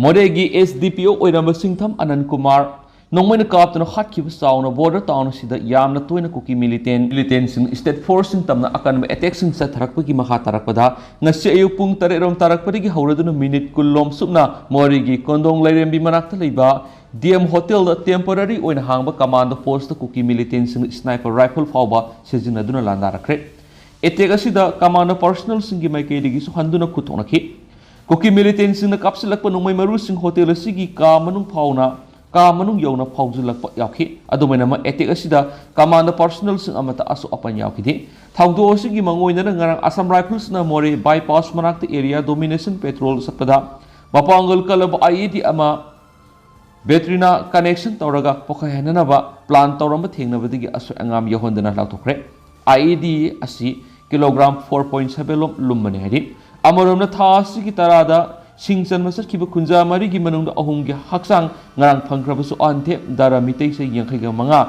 ꯃꯣꯔꯦꯒꯤ ꯑꯦꯁ ꯗꯤ ꯄꯤ ꯑꯣ ꯑꯣꯏꯔꯝꯕ ꯁꯤꯡꯊꯝ ꯑꯅꯟ ꯀꯨꯃꯥꯔ ꯅꯣꯡꯃꯩꯅ ꯀꯥꯞꯇꯨꯅ ꯍꯥꯠꯈꯤꯕ ꯆꯥꯎꯅ border town ꯑꯁꯤꯗ ꯌꯥꯝꯅ ꯇꯣꯏꯅ ꯀꯨꯀꯤ militant militantꯁꯤꯡ state forceꯁꯤꯡ ꯇꯝꯅ ꯑꯀꯟꯕ attackꯁꯤꯡ ꯆꯠꯊꯔꯛꯄꯒꯤ ꯃꯈꯥ ꯇꯥꯔꯛꯄꯗ ꯉꯁꯤ ꯑꯌꯨꯛ ꯄꯨꯡ ꯇꯔꯦꯠ ꯔꯣꯝ ꯇꯥꯔꯛꯄꯗꯒꯤ ꯍꯧꯔꯗꯨꯅ minute ꯀꯨꯟ ꯂꯣꯝ ꯁꯨꯞꯅ ꯃꯣꯔꯦꯒꯤ ꯀꯣꯟꯗꯣꯡ ꯂꯩꯔꯦꯝꯕꯤ ꯃꯅꯥꯛꯇ ꯂꯩꯕ D M hotelꯗ temporary ꯑꯣꯏꯅ ꯍꯥꯡꯕ commando forceꯇ ꯀꯨꯀꯤ militantꯁꯤꯡꯅ sniper rifle ꯐꯥꯎꯕ ꯁꯤꯖꯤꯟꯅꯗꯨꯅ ꯂꯥꯟꯗꯥꯔꯛꯈ꯭ꯔꯦ꯫ Attack ꯑꯁꯤꯗ commando personnelꯁꯤꯡꯒꯤ ꯃꯥꯏꯀꯩꯗꯒꯤꯁꯨ ꯍꯟꯗꯨꯅ ꯈꯨꯠ ꯊꯣꯛꯅꯈꯤ꯫ ꯀꯨꯀꯤ militantꯁꯤꯡꯅ ꯀꯥꯞꯁꯤꯜꯂꯛꯄ ꯅꯣꯡꯃꯩ ꯃꯔꯨꯁꯤꯡ hotel ꯑꯁꯤꯒꯤ ꯀꯥ ꯃꯅꯨꯡ ꯐꯥꯎꯅ ꯀꯥ ꯃꯅꯨꯡ ꯌꯧꯅ ꯐꯥꯎꯖꯤꯜꯂꯛꯄ ꯌꯥꯎꯈꯤ꯫ ꯑꯗꯨꯃꯥꯏꯅꯃꯛ attack ꯑꯁꯤꯗ commando personnelꯁꯤꯡ ꯑꯃꯠꯇ ꯑꯁꯣꯛ ꯑꯄꯟ ꯌꯥꯎꯈꯤꯗꯦ꯫ ꯊꯧꯗꯣꯛ ꯑꯁꯤꯒꯤ ꯃꯥꯡꯑꯣꯏꯅꯅ ꯉꯔꯥꯡ Assam Riflesꯅ ꯃꯣꯔꯦ bypass ꯃꯅꯥꯛꯇ area domination patrol ꯆꯠꯄꯗ ꯃꯄꯥꯡꯒꯜ ꯀꯜꯂꯕ I E D ꯑꯃ batteryꯅ connection ꯇꯧꯔꯒ ꯄꯣꯈꯥꯏꯍꯟꯅꯅꯕ plan ꯇꯧꯔꯝꯕ ꯊꯦꯡꯅꯕꯗꯒꯤ ꯑꯁꯣꯏ ꯑꯉꯥꯝ ꯌꯥꯎꯍꯟꯗꯅ ꯂꯥꯎꯊꯣꯛꯈ꯭ꯔꯦ꯫ I E D ꯑꯁꯤ kilogram four point seven ꯂꯣꯝ ꯂꯨꯝꯕꯅꯤ ꯍꯥꯏꯔꯤ꯫ ꯑꯃꯔꯣꯝꯗ ꯊꯥ ꯑꯁꯤꯒꯤ ꯇꯔꯥꯗ ꯁꯤꯡ ꯆꯟꯕ ꯆꯠꯈꯤꯕ ꯈꯨꯟꯖꯥ ꯃꯔꯤꯒꯤ ꯃꯅꯨꯡꯗ ꯑꯍꯨꯝꯒꯤ ꯍꯛꯆꯥꯡ ꯉꯔꯥꯡ ꯐꯪꯈ꯭ꯔꯕꯁꯨ ꯑꯍꯟꯊꯦ ꯗꯥꯔꯥ ꯃꯤꯇꯩꯁꯦ ꯌꯥꯡꯈꯩꯒ ꯃꯉꯥ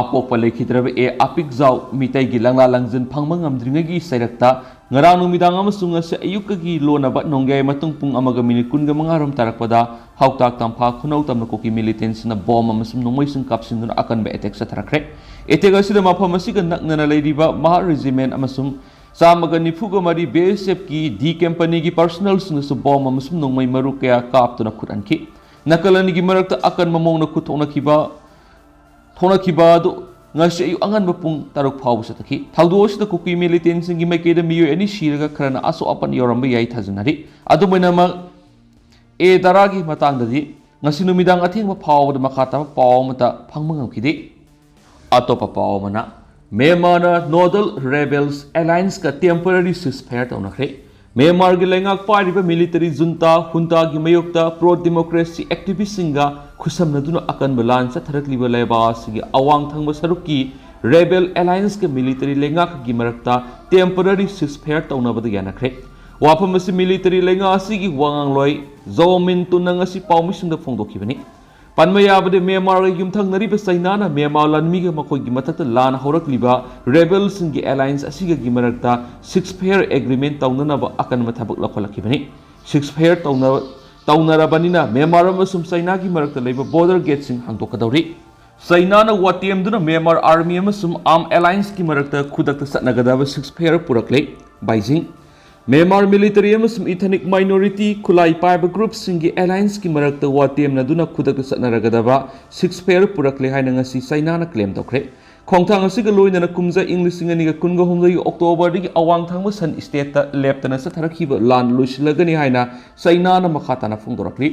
ꯑꯄꯣꯛꯄ ꯂꯩꯈꯤꯗ꯭ꯔꯕ ꯑꯦ ꯑꯄꯤꯛꯖꯥꯎ ꯃꯤꯇꯩꯒꯤ ꯂꯪꯂꯥ ꯂꯪꯖꯤꯟ ꯐꯪꯕ ꯉꯝꯗ꯭ꯔꯤꯉꯩꯒꯤ ꯆꯩꯔꯛꯇ ꯉꯔꯥꯡ ꯅꯨꯃꯤꯗꯥꯡ ꯑꯃꯁꯨꯡ ꯉꯁꯤ ꯑꯌꯨꯛꯀꯒꯤ ꯂꯣꯟꯅꯕ ꯅꯣꯡꯌꯥꯏ ꯃꯇꯨꯡ ꯄꯨꯡ ꯑꯃꯒ minute ꯀꯨꯟꯒ ꯃꯉꯥ ꯔꯣꯝ ꯇꯥꯔꯛꯄꯗ ꯍꯥꯎꯇꯥꯛ ꯇꯝꯐꯥ ꯈꯨꯅꯧ ꯇꯝꯅ ꯀꯨꯀꯤ militantꯁꯤꯡꯅ bomb ꯑꯃꯁꯨꯡ ꯅꯣꯡꯃꯩꯁꯤꯡ ꯀꯥꯞꯁꯤꯟꯗꯨꯅ ꯑꯀꯟꯕ attack ꯆꯠꯊꯔꯛꯈ꯭ꯔꯦ꯫ Attack ꯑꯁꯤꯗ ꯃꯐꯝ ꯑꯁꯤꯒ ꯅꯛꯅꯅ ꯂꯩꯔꯤꯕ ꯃꯍꯥ regiment ꯑꯃꯁꯨꯡ ꯆꯥꯝꯃꯒ ꯅꯤꯐꯨꯒ ꯃꯔꯤ B S Fꯀꯤ D companyꯒꯤ personnelꯁꯤꯡꯅꯁꯨ bomb ꯑꯃꯁꯨꯡ ꯅꯣꯡꯃꯩ ꯃꯔꯨ ꯀꯌꯥ ꯀꯥꯞꯇꯨꯅ ꯈꯨꯠ ꯍꯟꯈꯤ꯫ ꯅꯥꯀꯜ ꯑꯅꯤꯒꯤ ꯃꯔꯛꯇ ꯑꯀꯟꯕ ꯃꯑꯣꯡꯗ ꯈꯨꯠ ꯊꯣꯛꯅꯈꯤꯕ ꯊꯣꯛꯅꯈꯤꯕ ꯑꯗꯨ ꯉꯁꯤ ꯑꯌꯨꯛ ꯑꯉꯟꯕ ꯄꯨꯡ ꯇꯔꯨꯛ ꯐꯥꯎꯕ ꯆꯠꯊꯈꯤ꯫ ꯊꯧꯗꯣꯛ ꯑꯁꯤꯗ ꯀꯨꯀꯤ militantꯁꯤꯡꯒꯤ ꯃꯥꯏꯀꯩꯗ ꯃꯤꯑꯣꯏ ꯑꯅꯤ ꯁꯤꯔꯒ ꯈꯔꯅ ꯑꯁꯣꯛ ꯑꯄꯟ ꯌꯥꯎꯔꯝꯕ ꯌꯥꯏ ꯊꯥꯖꯅꯔꯤ꯫ ꯑꯗꯨꯝ ꯑꯣꯏꯅꯃꯛ ꯑꯦ ꯗꯥꯔꯥꯒꯤ ꯃꯇꯥꯡꯗꯗꯤ ꯉꯁꯤ ꯅꯨꯃꯤꯗꯥꯡ ꯑꯊꯦꯡꯕ ꯐꯥꯎꯕꯗ ꯃꯈꯥ ꯇꯥꯕ ꯄꯥꯎ ꯑꯃꯠꯇ ꯐꯪꯕ ꯉꯝꯈꯤꯗꯦ꯫ ꯑꯇꯣꯞꯄ ꯄꯥꯎ ꯑꯃꯅ, ꯃ꯭ꯌꯥꯟꯃꯥꯔꯅ Northern Rebels Allianceꯀ temporary ceasefire ꯇꯧꯅꯈ꯭ꯔꯦ꯫ ꯃ꯭ꯌꯥꯟꯃꯥꯔꯒꯤ ꯂꯩꯉꯥꯛ ꯄꯥꯏꯔꯤꯕ military junta ꯍꯨꯟꯇꯥꯒꯤ ꯃꯥꯌꯣꯛꯇ pro democracy activistꯁꯤꯡꯒ ꯈꯨꯠꯁꯝꯅꯗꯨꯅ ꯑꯀꯟꯕ ꯂꯥꯟ ꯆꯠꯊꯔꯛꯂꯤꯕ ꯂꯩꯕꯥꯛ ꯑꯁꯤꯒꯤ ꯑꯋꯥꯡ ꯊꯪꯕ ꯁꯔꯨꯛꯀꯤ Rebel Allianceꯀ military ꯂꯩꯉꯥꯛꯀꯒꯤ ꯃꯔꯛꯇ temporary ceasefire ꯇꯧꯅꯕꯗ ꯌꯥꯅꯈ꯭ꯔꯦ꯫ ꯋꯥꯐꯝ ꯑꯁꯤ military ꯂꯩꯉꯥꯛ ꯑꯁꯤꯒꯤ ꯋꯥꯉꯥꯡꯂꯣꯏ ꯖꯣ ꯃꯤꯟ ꯇꯨꯟꯅ ꯉꯁꯤ ꯄꯥꯎꯃꯤꯁꯤꯡꯗ ꯐꯣꯡꯗꯣꯛꯈꯤꯕꯅꯤ꯫ ꯄꯟꯕ ꯌꯥꯕꯗꯤ, ꯃ꯭ꯌꯥꯟꯃꯥꯔꯒ ꯌꯨꯝꯊꯪꯅꯔꯤꯕ ꯆꯩꯅꯥꯅ ꯃ꯭ꯌꯥꯟꯃꯥꯔ ꯂꯥꯟꯃꯤꯒ ꯃꯈꯣꯏꯒꯤ ꯃꯊꯛꯇ ꯂꯥꯟ ꯍꯧꯔꯛꯂꯤꯕ rebelꯁꯤꯡꯒꯤ alliance ꯑꯁꯤꯒꯒꯤ ꯃꯔꯛꯇ ceasefire agreement ꯇꯧꯅꯅꯕ ꯑꯀꯟꯕ ꯊꯕꯛ ꯂꯧꯈꯠꯂꯛꯈꯤꯕꯅꯤ꯫ Ceasefire ꯇꯧꯅ-, ꯇꯧꯅꯔꯕꯅꯤꯅ ꯃ꯭ꯌꯥꯟꯃꯥꯔ ꯑꯃꯁꯨꯡ ꯆꯩꯅꯥꯒꯤ ꯃꯔꯛꯇ ꯂꯩꯕ ꯕꯣꯔꯗꯔ ꯒꯦꯠꯁꯤꯡ ꯍꯥꯡꯗꯣꯛꯀꯗꯧꯔꯤ꯫ ꯆꯩꯅꯥꯅ ꯋꯥꯇꯦꯝꯗꯨꯅ ꯃ꯭ꯌꯥꯟꯃꯥꯔ ꯑꯥꯔꯃꯤ ꯑꯃꯁꯨꯡ ꯑꯥꯔꯝ ꯑꯦꯂꯥꯏꯟꯁꯀꯤ ꯃꯔꯛꯇ ꯈꯨꯗꯛꯇ ꯆꯠꯅꯒꯗꯕ ꯁꯤꯁꯐꯌꯔ ꯄꯨꯔꯛꯂꯦ꯫ ꯕꯩꯖꯤꯡ꯫ ꯃ꯭ꯌꯥꯟꯃꯥꯔ ꯃꯤꯂꯤꯇꯔꯤ ꯑꯃꯁꯨꯡ ꯏꯊꯅꯤꯛ ꯃꯥꯏꯅꯣꯔꯤꯇꯤ ꯈꯨꯠꯂꯥꯏ ꯄꯥꯏꯕ ꯒ꯭ꯔꯨꯞꯁꯤꯡꯒꯤ ꯑꯦꯂꯥꯏꯟꯁꯀꯤ ꯃꯔꯛꯇ ꯋꯥꯇꯦꯝꯅꯗꯨꯅ ꯈꯨꯗꯛꯇ ꯆꯠꯅꯔꯒꯗꯕ ꯁꯤꯁꯐꯌꯔ ꯄꯨꯔꯛꯂꯦ ꯍꯥꯏꯅ ꯉꯁꯤ ꯆꯩꯅꯥꯅ ꯀ꯭ꯂꯦꯝ ꯇꯧꯈ꯭ꯔꯦ꯫ ꯈꯣꯡꯊꯥꯡ ꯑꯁꯤꯒ ꯂꯣꯏꯅꯅ ꯀꯨꯝꯖꯥ ꯏꯪ ꯂꯤꯁꯤꯡ ꯑꯅꯤꯒ ꯀꯨꯟꯒ ꯍꯨꯝꯗꯣꯏꯒꯤ ꯑꯣꯛꯇꯣꯕꯔꯗꯒꯤ ꯑꯋꯥꯡ ꯊꯪꯕ ꯁꯟ ꯁ꯭ꯇꯦꯠꯇ ꯂꯦꯞꯇꯅ ꯆꯠꯊꯔꯛꯈꯤꯕ ꯂꯥꯟ ꯂꯣꯏꯁꯤꯜꯂꯒꯅꯤ ꯍꯥꯏꯅ ꯆꯩꯅꯥꯅ ꯃꯈꯥ ꯇꯥꯅ ꯐꯣꯡꯗꯣꯔꯛꯂꯤ꯫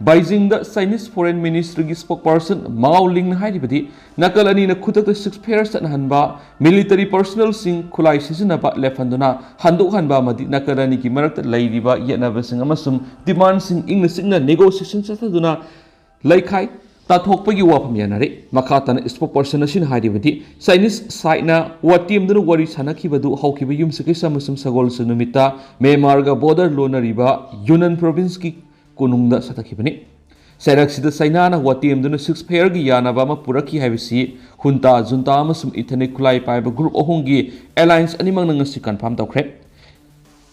ꯕꯩꯖꯤꯡꯗ ꯆꯥꯏꯅꯤꯁ ꯐꯣꯔꯦꯟ ꯃꯤꯅꯤꯁꯇ꯭ꯔꯤꯒꯤ ꯁ꯭ꯄꯣꯛꯄꯔꯁꯟ ꯃꯥꯎ ꯂꯤꯡꯅ ꯍꯥꯏꯔꯤꯕꯗꯤ, ꯅꯥꯀꯜ ꯑꯅꯤꯅ ꯈꯨꯗꯛꯇ ꯁꯤꯁꯐꯌꯔ ꯆꯠꯅꯍꯟꯕ, ꯃꯤꯂꯤꯇꯔꯤ ꯄꯔꯁꯅꯦꯜꯁꯤꯡ ꯈꯨꯠꯂꯥꯏ ꯁꯤꯖꯤꯟꯅꯕ ꯂꯦꯞꯍꯟꯗꯨꯅ ꯍꯟꯗꯣꯛꯍꯟꯕ ꯑꯃꯗꯤ ꯅꯥꯀꯜ ꯑꯅꯤꯒꯤ ꯃꯔꯛꯇ ꯂꯩꯔꯤꯕ ꯌꯦꯠꯅꯕꯁꯤꯡ ꯑꯃꯁꯨꯡ ꯗꯤꯃꯥꯟꯁꯤꯡ ꯏꯪꯅ ꯆꯤꯛꯅ ꯅꯦꯒꯣꯁꯤꯌꯦꯁꯟ ꯆꯠꯊꯗꯨꯅ ꯂꯩꯈꯥꯏ ꯇꯥꯊꯣꯛꯄꯒꯤ ꯋꯥꯐꯝ ꯌꯥꯅꯔꯤ꯫ ꯃꯈꯥ ꯇꯥꯅ ꯁ꯭ꯄꯣꯛꯄꯔꯁꯟ ꯑꯁꯤꯅ ꯍꯥꯏꯔꯤꯕꯗꯤ, ꯆꯥꯏꯅꯤꯁ ꯁꯥꯏꯠꯅ ꯋꯥꯇꯦꯝꯗꯨꯅ ꯋꯥꯔꯤ ꯁꯥꯅꯈꯤꯕꯗꯨ ꯍꯧꯈꯤꯕ ꯌꯨꯝꯁꯀꯩꯁ ꯑꯃꯁꯨꯡ ꯁꯒꯣꯜꯁꯦꯟ ꯅꯨꯃꯤꯠꯇ ꯃ꯭ꯌꯥꯟꯃꯥꯔꯒ ꯕꯣꯔꯗꯔ ꯂꯣꯟꯅꯔꯤꯕ ꯌꯨꯅꯟ ꯄ꯭ꯔꯣꯚꯤꯟꯁꯀꯤ ꯀꯣꯅꯨꯡꯗ ꯆꯠꯊꯈꯤꯕꯅꯤ꯫ ꯆꯩꯔꯛꯁꯤꯗ ꯆꯩꯅꯥꯅ ꯋꯥꯇꯦꯝꯗꯨꯅ ꯁꯤꯁꯐꯌꯔꯒꯤ ꯌꯥꯅꯕ ꯑꯃ ꯄꯨꯔꯛꯈꯤ ꯍꯥꯏꯕꯁꯤ ꯍꯨꯟꯇꯥ ꯖꯨꯟꯇꯥ ꯑꯃꯁꯨꯡ ꯏꯊꯅꯤꯛ ꯈꯨꯠꯂꯥꯏ ꯄꯥꯏꯕ ꯒ꯭ꯔꯨꯞ ꯑꯍꯨꯝꯒꯤ ꯑꯦꯂꯥꯏꯟꯁ ꯑꯅꯤꯃꯛꯅ ꯉꯁꯤ ꯀꯟꯐꯥꯔꯝ ꯇꯧꯈ꯭ꯔꯦ꯫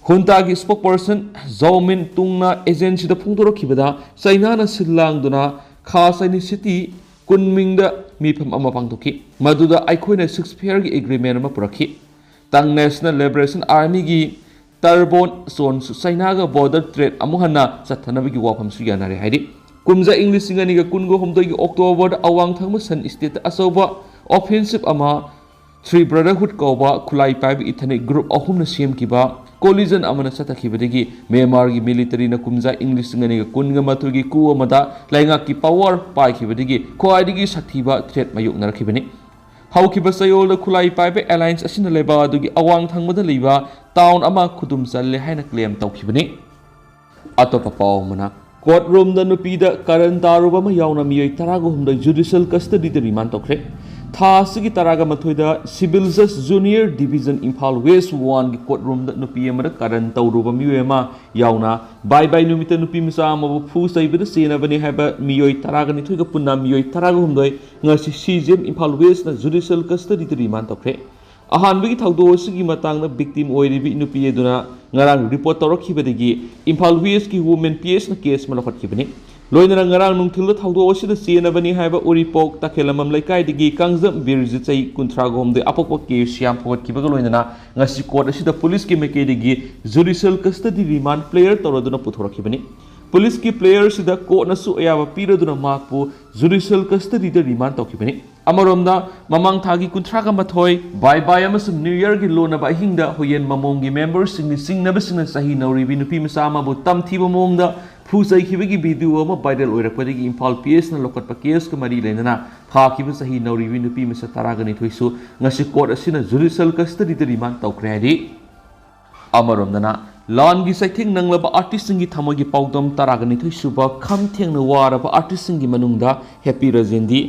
ꯍꯨꯟꯇꯥꯒꯤ ꯁ꯭ꯄꯣꯛꯄꯔꯁꯟ ꯖꯥꯎꯃꯤꯟ ꯇꯨꯡꯅ ꯑꯦꯖꯦꯟꯁꯤꯗ ꯐꯣꯡꯗꯣꯔꯛꯈꯤꯕꯗ, ꯆꯩꯅꯥꯅ ꯁꯤꯜ ꯂꯥꯡꯗꯨꯅ ꯈꯥ ꯆꯥꯏꯅꯤꯁ ꯁꯤꯇꯤ ꯀꯨꯟꯃꯤꯡꯗ ꯃꯤꯐꯝ ꯑꯃ ꯄꯥꯡꯊꯣꯛꯈꯤ, ꯃꯗꯨꯗ ꯑꯩꯈꯣꯏꯅ ꯁꯤꯁꯐꯌꯔꯒꯤ ꯑꯦꯒ꯭ꯔꯤꯃꯦꯟ ꯑꯃ ꯄꯨꯔꯛꯈꯤ꯫ ꯇꯪ ꯅꯦꯁꯅꯦꯜ ꯂꯤꯕꯔꯦꯁꯟ ꯑꯥꯔꯃꯤꯒꯤ ꯇꯔꯕꯣꯟ ꯆꯣꯟꯁꯨ ꯆꯩꯅꯥꯒ ꯕꯣꯔꯗꯔ ꯇ꯭ꯔꯦꯠ ꯑꯃꯨꯛ ꯍꯟꯅ ꯆꯠꯊꯅꯕꯒꯤ ꯋꯥꯐꯝꯁꯨ ꯌꯥꯅꯔꯦ ꯍꯥꯏꯔꯤ꯫ ꯀꯨꯝꯖꯥ ꯏꯪ ꯂꯤꯁꯤꯡ ꯑꯅꯤꯒ ꯀꯨꯟꯒ ꯍꯨꯝꯗꯣꯏꯒꯤ ꯑꯣꯛꯇꯣꯕꯔꯗ ꯑꯋꯥꯡ ꯊꯪꯕ ꯁꯟ ꯁ꯭ꯇꯦꯠꯇ ꯑꯆꯧꯕ ꯑꯣꯐꯦꯟꯁꯤꯞ ꯑꯃ ꯊ꯭ꯔꯤ ꯕ꯭ꯔꯗꯔꯍꯨꯗ ꯀꯧꯕ ꯈꯨꯠꯂꯥꯏ ꯄꯥꯏꯕ ꯏꯊꯅꯤꯛ ꯒ꯭ꯔꯨꯞ ꯑꯍꯨꯝꯅ ꯁꯦꯝꯈꯤꯕ ꯀꯣꯂꯤꯖꯟ ꯑꯃꯅ ꯆꯠꯊꯈꯤꯕꯗꯒꯤ ꯃ꯭ꯌꯥꯟꯃꯥꯔꯒꯤ ꯃꯤꯂꯤꯇꯔꯤꯅ ꯀꯨꯝꯖꯥ ꯏꯪ ꯂꯤꯁꯤꯡ ꯑꯅꯤꯒ ꯀꯨꯟꯒ ꯃꯥꯊꯣꯏꯒꯤ ꯀꯨ ꯑꯃꯗ ꯂꯩꯉꯥꯛꯀꯤ ꯄꯥꯋꯔ ꯄꯥꯏꯈꯤꯕꯗꯒꯤ ꯈ꯭ꯋꯥꯏꯗꯒꯤ ꯁꯥꯊꯤꯕ ꯊ꯭ꯔꯦꯠ ꯃꯥꯌꯣꯛꯅꯔꯛꯈꯤꯕꯅꯤ꯫ ꯍꯧꯈꯤꯕ ꯆꯌꯣꯜꯗ ꯈꯨꯠꯂꯥꯏ ꯄꯥꯏꯕ ꯑꯦꯂꯥꯏꯟꯁ ꯑꯁꯤꯅ ꯂꯩꯕꯥꯛ ꯑꯗꯨꯒꯤ ꯑꯋꯥꯡ ꯊꯪꯕꯗ ꯂꯩꯕ ꯇꯥꯎꯟ ꯑꯃ ꯈꯨꯗꯨꯝ ꯆꯜꯂꯦ ꯍꯥꯏꯅ ꯀ꯭ꯂꯦꯝ ꯇꯧꯈꯤꯕꯅꯤ꯫ ꯑꯇꯣꯞꯄ ꯄꯥꯎ ꯑꯃꯅ, ꯀꯣꯔꯠ ꯔꯨꯝꯗ ꯅꯨꯄꯤꯗ ꯀꯔꯟ ꯇꯥꯔꯨꯕ ꯑꯃ ꯌꯥꯎꯅ ꯃꯤꯑꯣꯏ ꯇꯔꯥꯒ ꯍꯨꯝꯗꯣꯏ ꯖꯨꯗꯤꯁꯤꯌꯦꯜ ꯀꯁꯇꯗꯤꯗ ꯔꯤꯃꯥꯟ ꯇꯧꯈ꯭ꯔꯦ꯫ ꯊꯥ ꯑꯁꯤꯒꯤ ꯇꯔꯥꯒ ꯃꯥꯊꯣꯏꯗ ꯁꯤꯚꯤꯜ ꯖꯁ ꯖꯨꯅꯤꯌꯔ ꯗꯤꯚꯤꯖꯟ ꯏꯝꯐꯥꯜ ꯋꯦꯁ ꯋꯥꯟꯒꯤ ꯀꯣꯔꯠ ꯔꯨꯝꯗ ꯅꯨꯄꯤ ꯑꯃꯗ ꯀꯔꯟ ꯇꯧꯔꯨꯕ ꯃꯤꯑꯣꯏ ꯑꯃ ꯌꯥꯎꯅ ꯕꯥꯏ ꯕꯥꯏ ꯅꯨꯃꯤꯠꯇ ꯅꯨꯄꯤ ꯃꯆꯥ ꯑꯃꯕꯨ ꯐꯨ ꯆꯩꯕꯗ ꯆꯦꯟꯅꯕꯅꯤ ꯍꯥꯏꯕ ꯃꯤꯑꯣꯏ ꯇꯔꯥꯒ ꯅꯤꯊꯣꯏꯒ ꯄꯨꯟꯅ ꯃꯤꯑꯣꯏ ꯇꯔꯥꯒ ꯍꯨꯝꯗꯣꯏ ꯉꯁꯤ ꯁꯤ ꯖꯤ ꯑꯦꯝ ꯏꯝꯐꯥꯜ ꯋꯦꯁꯅ ꯖꯨꯗꯤꯁꯤꯌꯦꯜ ꯀꯁꯇꯗꯤꯗ ꯔꯤꯃꯥꯟ ꯇꯧꯈ꯭ꯔꯦ꯫ ꯑꯍꯥꯟꯕꯒꯤ ꯊꯧꯗꯣꯛ ꯑꯁꯤꯒꯤ ꯃꯇꯥꯡꯗ victim ꯑꯣꯏꯔꯤꯕꯤ ꯅꯨꯄꯤ ꯑꯗꯨꯅ ꯉꯔꯥꯡ report ꯇꯧꯔꯛꯈꯤꯕꯗꯒꯤ ꯏꯝꯐꯥꯜ West ꯀꯤ Women P S ꯅ case ꯑꯃ ꯂꯧꯈꯠꯈꯤꯕꯅꯤ꯫ ꯂꯣꯏꯅꯅ ꯉꯔꯥꯡ ꯅꯨꯡꯊꯤꯜꯗ ꯊꯧꯗꯣꯛ ꯑꯁꯤꯗ ꯆꯦꯟꯅꯕꯅꯤ ꯍꯥꯏꯕ ꯎꯔꯤꯄꯣꯛ ꯇꯈꯦꯂꯝꯕꯝ ꯂꯩꯀꯥꯏꯗꯒꯤ ꯀꯥꯡꯖꯝ ꯕꯤꯔꯖꯤꯠ ꯆꯍꯤ ꯀꯨꯟꯊ꯭ꯔꯥ ꯍꯨꯝꯗꯣꯏ ꯑꯄꯣꯛꯄ ꯀꯦ ꯁ꯭ꯌꯥꯝ ꯐꯒꯠꯈꯤꯕꯒ ꯂꯣꯏꯅꯅ ꯉꯁꯤ court ꯑꯁꯤꯗ ꯄꯨꯂꯤꯁꯀꯤ ꯃꯥꯏꯀꯩꯗꯒꯤ judicial custody remand player ꯇꯧꯔꯗꯨꯅ ꯄꯨꯊꯣꯔꯛꯈꯤꯕꯅꯤ꯫ ꯄꯨꯂꯤꯁꯀꯤ player ꯁꯤꯗ court ꯅꯁꯨ ꯑꯌꯥꯕ ꯄꯤꯔꯗꯨꯅ ꯃꯍꯥꯛꯄꯨ judicial custody ꯗ remand ꯇꯧꯈꯤꯕꯅꯤ꯫ ꯑꯃꯔꯣꯝꯗ, ꯃꯃꯥꯡ ꯊꯥꯒꯤ ꯀꯨꯟꯊ꯭ꯔꯥꯒ ꯃꯥꯊꯣꯏ ꯕꯥꯏ ꯕꯥꯏ ꯑꯃꯁꯨꯡ New Year ꯒꯤ ꯂꯣꯟꯅꯕ ꯑꯍꯤꯡꯗ ꯍꯨꯌꯦꯟ ꯃꯃꯣꯡꯒꯤ member ꯁꯤꯡꯅ ꯆꯤꯡꯅꯕꯁꯤꯡꯅ ꯆꯍꯤ ꯅꯧꯔꯤꯕꯤ ꯅꯨꯄꯤ ꯃꯆꯥ ꯑꯃꯕꯨ ꯇꯝꯊꯤꯕ ꯃꯑꯣꯡꯗ ꯐꯨ ꯆꯩꯈꯤꯕꯒꯤ video ꯑꯃ viral ꯑꯣꯏꯔꯛꯄꯗꯒꯤ ꯏꯝꯐꯥꯜ P S ꯅ ꯂꯧꯈꯠꯄ case ꯀ ꯃꯔꯤ ꯂꯩꯅꯅ ꯐꯥꯈꯤꯕ ꯆꯍꯤ ꯅꯧꯔꯤꯕꯤ ꯅꯨꯄꯤ ꯃꯆꯥ ꯇꯔꯥꯒ ꯅꯤꯊꯣꯏꯁꯨ ꯉꯁꯤ court ꯑꯁꯤꯅ judicial custody ꯗ remand ꯇꯧꯈ꯭ꯔꯦ ꯍꯥꯏꯔꯤ꯫ ꯑꯃꯔꯣꯝꯗꯅ, ꯂꯥꯟꯒꯤ ꯆꯩꯊꯦꯡ ꯅꯪꯂꯕ artist ꯁꯤꯡꯒꯤ ꯊꯃꯣꯏꯒꯤ ꯄꯥꯎꯗꯝ ꯇꯔꯥꯒ ꯅꯤꯊꯣꯏ ꯁꯨꯕ ꯈꯝ ꯊꯦꯡꯅ ꯋꯥꯔꯕ artist ꯁꯤꯡꯒꯤ ꯃꯅꯨꯡꯗ ꯍꯦꯄꯤ ꯔꯖꯦꯟꯗꯤ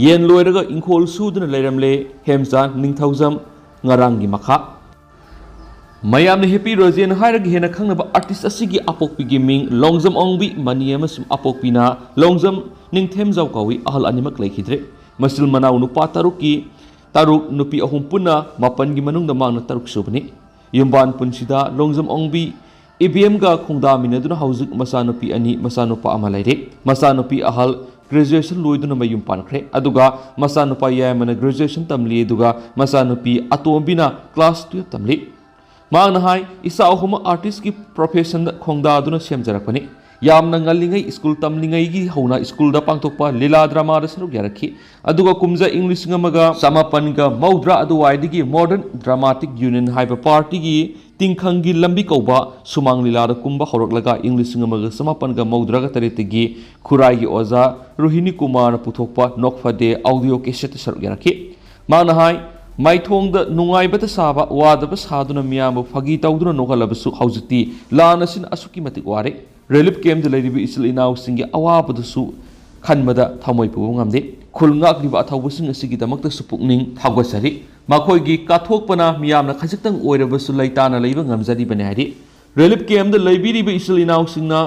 ꯌꯦꯟ ꯂꯣꯏꯔꯒ ꯏꯪꯈꯣꯜ ꯁꯨꯗꯨꯅ ꯂꯩꯔꯝꯂꯦ꯫ ꯍꯦꯝꯆꯥꯟ ꯅꯤꯡꯊꯧꯖꯝ ꯉꯔꯥꯡꯒꯤ ꯃꯈꯥ꯫ ꯃꯌꯥꯝꯅ ꯍꯦꯄꯤ ꯔꯖꯦꯟ ꯍꯥꯏꯔꯒ ꯍꯦꯟꯅ ꯈꯪꯅꯕ artist ꯑꯁꯤꯒꯤ ꯑꯄꯣꯛꯄꯤꯒꯤ ꯃꯤꯡ ꯂꯣꯡꯖꯝ ꯑꯣꯡꯕꯤ ꯃꯅꯤ ꯑꯃꯁꯨꯡ ꯑꯄꯣꯛꯄꯤꯅ ꯂꯣꯡꯖꯝ ꯅꯤꯡꯊꯦꯝꯖꯥꯎ ꯀꯧꯏ꯫ ꯑꯍꯜ ꯑꯅꯤꯃꯛ ꯂꯩꯈꯤꯗ꯭ꯔꯦ꯫ ꯃꯆꯤꯜ ꯃꯅꯥꯎ ꯅꯨꯄꯥ ꯇꯔꯨꯛꯀꯤ ꯇꯔꯨꯛ, ꯅꯨꯄꯤ ꯑꯍꯨꯝ ꯄꯨꯟꯅ ꯃꯥꯄꯟꯒꯤ ꯃꯅꯨꯡꯗ ꯃꯍꯥꯛꯅ ꯇꯔꯨꯛ ꯁꯨꯕꯅꯤ꯫ ꯌꯨꯝꯕꯥꯟ ꯄꯨꯟꯁꯤꯗ ꯂꯣꯡꯖꯝ ꯑꯣꯡꯕꯤ ꯏꯕꯦꯝꯒ ꯈꯣꯡꯗꯥꯃꯤꯟꯅꯗꯨꯅ ꯍꯧꯖꯤꯛ ꯃꯆꯥꯅꯨꯄꯤ ꯑꯅꯤ, ꯃꯆꯥꯅꯨꯄꯥ ꯑꯃ ꯂꯩꯔꯦ꯫ ꯃꯆꯥꯅꯨꯄꯤ ꯑꯍꯜ graduation ꯂꯣꯏꯗꯨꯅ ꯃꯌꯨꯝ ꯄꯥꯟꯈ꯭ꯔꯦ, ꯑꯗꯨꯒ ꯃꯆꯥꯅꯨꯄꯥ ꯌꯥꯏꯃꯅ graduation ꯇꯝꯂꯤ, ꯑꯗꯨꯒ ꯃꯆꯥꯅꯨꯄꯤ ꯑꯇꯣꯝꯕꯤꯅ class twelve ꯇꯝꯂꯤ꯫ ꯃꯍꯥꯛꯅ ꯍꯥꯏ, "ꯏꯆꯥ ꯑꯍꯨꯝꯃꯛ artist ꯀꯤ profession ꯗ ꯈꯣꯡꯗꯥꯗꯨꯅ ꯁꯦꯝꯖꯔꯛꯄꯅꯤ꯫ ꯌꯥꯝꯅ ꯉꯜꯂꯤꯉꯩ, school ꯇꯝꯂꯤꯉꯩꯒꯤ ꯍꯧꯅ school ꯗ ꯄꯥꯡꯊꯣꯛꯄ ꯂꯤꯂꯥ drama ꯗ ꯁꯔꯨꯛ ꯌꯥꯔꯛꯈꯤ꯫ ꯑꯗꯨꯒ ꯀꯨꯝꯖꯥ ꯏꯪ ꯂꯤꯁꯤꯡ ꯑꯃꯒ ꯆꯃꯥꯄꯟꯒ ꯃꯧꯗ꯭ꯔꯥ ꯑꯗꯨꯋꯥꯏꯗꯒꯤ Modern Dramatic Union ꯍꯥꯏꯕ party ꯒꯤ ꯇꯤꯡꯈꯪꯒꯤ ꯂꯝꯕꯤ ꯀꯧꯕ ꯁꯨꯃꯥꯡ ꯂꯤꯂꯥ ꯗ ꯀꯨꯝꯕ ꯍꯧꯔꯛꯂꯒ ꯏꯪ ꯂꯤꯁꯤꯡ ꯑꯃꯒ ꯆꯃꯥꯄꯟꯒ ꯃꯧꯗ꯭ꯔꯥꯒ ꯇꯔꯦꯠꯇꯒꯤ ꯈꯨꯔꯥꯏꯒꯤ ꯑꯣꯖꯥ ꯔꯣꯍꯤꯅꯤ ꯀꯨꯃꯥꯔꯅ ꯄꯨꯊꯣꯛꯄ ꯅꯣꯛꯐꯗꯦ audio cassette ꯇ ꯁꯔꯨꯛ ꯌꯥꯔꯛꯈꯤ꯫" ꯃꯍꯥꯛꯅ ꯍꯥꯏ, "ꯃꯥꯏꯊꯣꯡꯗ ꯅꯨꯡꯉꯥꯏꯕꯇ ꯁꯥꯕ, ꯋꯥꯗꯕ ꯁꯥꯗꯨꯅ ꯃꯤꯌꯥꯝꯕꯨ ꯐꯥꯒꯤ ꯇꯧꯗꯨꯅ ꯅꯣꯛꯍꯜꯂꯕꯁꯨ ꯍꯧꯖꯤꯛꯇꯤ ꯂꯥꯟ ꯑꯁꯤꯅ ꯑꯁꯨꯛꯀꯤ ꯃꯇꯤꯛ ꯋꯥꯔꯦ꯫ Relief camp ꯇ ꯂꯩꯔꯤꯕ ꯏꯆꯤꯜ ꯏꯅꯥꯎꯁꯤꯡꯒꯤ ꯑꯋꯥꯕꯗꯨꯁꯨ ꯈꯟꯕꯗ ꯊꯃꯣꯏ ꯄꯨꯕ ꯉꯝꯗꯦ꯫ ꯈꯨꯜ ꯉꯥꯛꯂꯤꯕ ꯑꯊꯧꯕꯁꯤꯡ ꯑꯁꯤꯒꯤꯗꯃꯛꯇꯁꯨ ꯄꯨꯛꯅꯤꯡ ꯊꯧꯒꯠꯆꯔꯤ꯫ ꯃꯈꯣꯏꯒꯤ ꯀꯠꯊꯣꯛꯄꯅ ꯃꯤꯌꯥꯝꯅ ꯈꯖꯤꯛꯇꯪ ꯑꯣꯏꯔꯕꯁꯨ ꯂꯩꯇꯥꯅ ꯂꯩꯕ ꯉꯝꯖꯔꯤꯕꯅꯤ" ꯍꯥꯏꯔꯤ꯫ Relief camp ꯇ ꯂꯩꯕꯤꯔꯤꯕ ꯏꯆꯤꯜ ꯏꯅꯥꯎꯁꯤꯡꯅ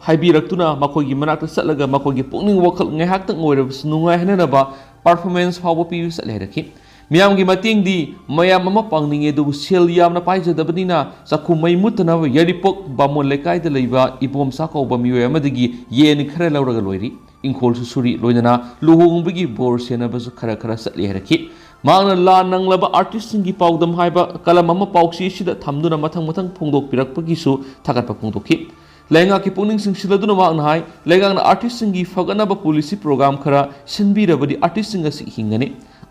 ꯍꯥꯏꯕꯤꯔꯛꯇꯨꯅ ꯃꯈꯣꯏꯒꯤ ꯃꯅꯥꯛꯇ ꯆꯠꯂꯒ ꯃꯈꯣꯏꯒꯤ ꯄꯨꯛꯅꯤꯡ ꯋꯥꯈꯜ ꯉꯥꯏꯍꯥꯛꯇꯪ ꯑꯣꯏꯔꯕꯁꯨ ꯅꯨꯡꯉꯥꯏꯍꯟꯅꯅꯕ performance ꯐꯥꯎꯕ ꯄꯤꯕ ꯆꯠꯂꯦ ꯍꯥꯏꯔꯛꯈꯤ꯫ ꯃꯤꯌꯥꯝꯒꯤ ꯃꯇꯦꯡꯗꯤ ꯃꯌꯥꯝ ꯑꯃ ꯄꯥꯡꯅꯤꯡꯉꯤ, ꯑꯗꯨꯕꯨ ꯁꯦꯜ ꯌꯥꯝꯅ ꯄꯥꯏꯖꯗꯕꯅꯤꯅ ꯆꯥꯛꯈꯨꯝ ꯃꯩ ꯃꯨꯠꯇꯅꯕ ꯌꯥꯏꯔꯤꯄꯣꯛ ꯕꯥꯃꯣꯟ ꯂꯩꯀꯥꯏꯗ ꯂꯩꯕ ꯏꯕꯣꯝꯆꯥ ꯀꯧꯕ ꯃꯤꯑꯣꯏ ꯑꯃꯗꯒꯤ ꯌꯦꯟ ꯈꯔ ꯂꯧꯔꯒ ꯂꯣꯏꯔꯤ꯫ ꯏꯪꯈꯣꯜꯁꯨ ꯁꯨꯔꯤ, ꯂꯣꯏꯅꯅ ꯂꯨꯍꯣꯡꯕꯒꯤ ꯕꯣꯔ ꯁꯦꯟꯅꯕꯁꯨ ꯈꯔ ꯈꯔ ꯆꯠꯂꯤ ꯍꯥꯏꯔꯛꯈꯤ꯫ ꯃꯍꯥꯛꯅ ꯂꯥꯟ ꯅꯪꯂꯕ ꯑꯥꯔꯇꯤꯁꯁꯤꯡꯒꯤ ꯄꯥꯎꯗꯝ ꯍꯥꯏꯕ ꯀꯂꯝ ꯑꯃ ꯄꯥꯎꯆꯦ ꯑꯁꯤꯗ ꯊꯝꯗꯨꯅ ꯃꯊꯪ ꯃꯊꯪ ꯐꯣꯡꯗꯣꯛꯄꯤꯔꯛꯄꯒꯤꯁꯨ ꯊꯥꯒꯠꯄ ꯐꯣꯡꯗꯣꯛꯈꯤ꯫ ꯂꯩꯉꯥꯛꯀꯤ ꯄꯨꯛꯅꯤꯡ ꯆꯤꯡꯁꯤꯜꯂꯗꯨꯅ ꯃꯍꯥꯛꯅ ꯍꯥꯏ, ꯂꯩꯉꯥꯛꯅ ꯑꯥꯔꯇꯤꯁꯁꯤꯡꯒꯤ ꯐꯒꯠꯅꯕ ꯄꯣꯂꯤꯁꯤ ꯄ꯭ꯔꯣꯒ꯭ꯔꯥꯝ ꯈꯔ ꯁꯤꯟꯕꯤꯔꯕꯗꯤ ꯑꯥꯔꯇꯤꯁꯁꯤꯡ ꯑꯁꯤ ꯍꯤꯡꯒꯅꯤ꯫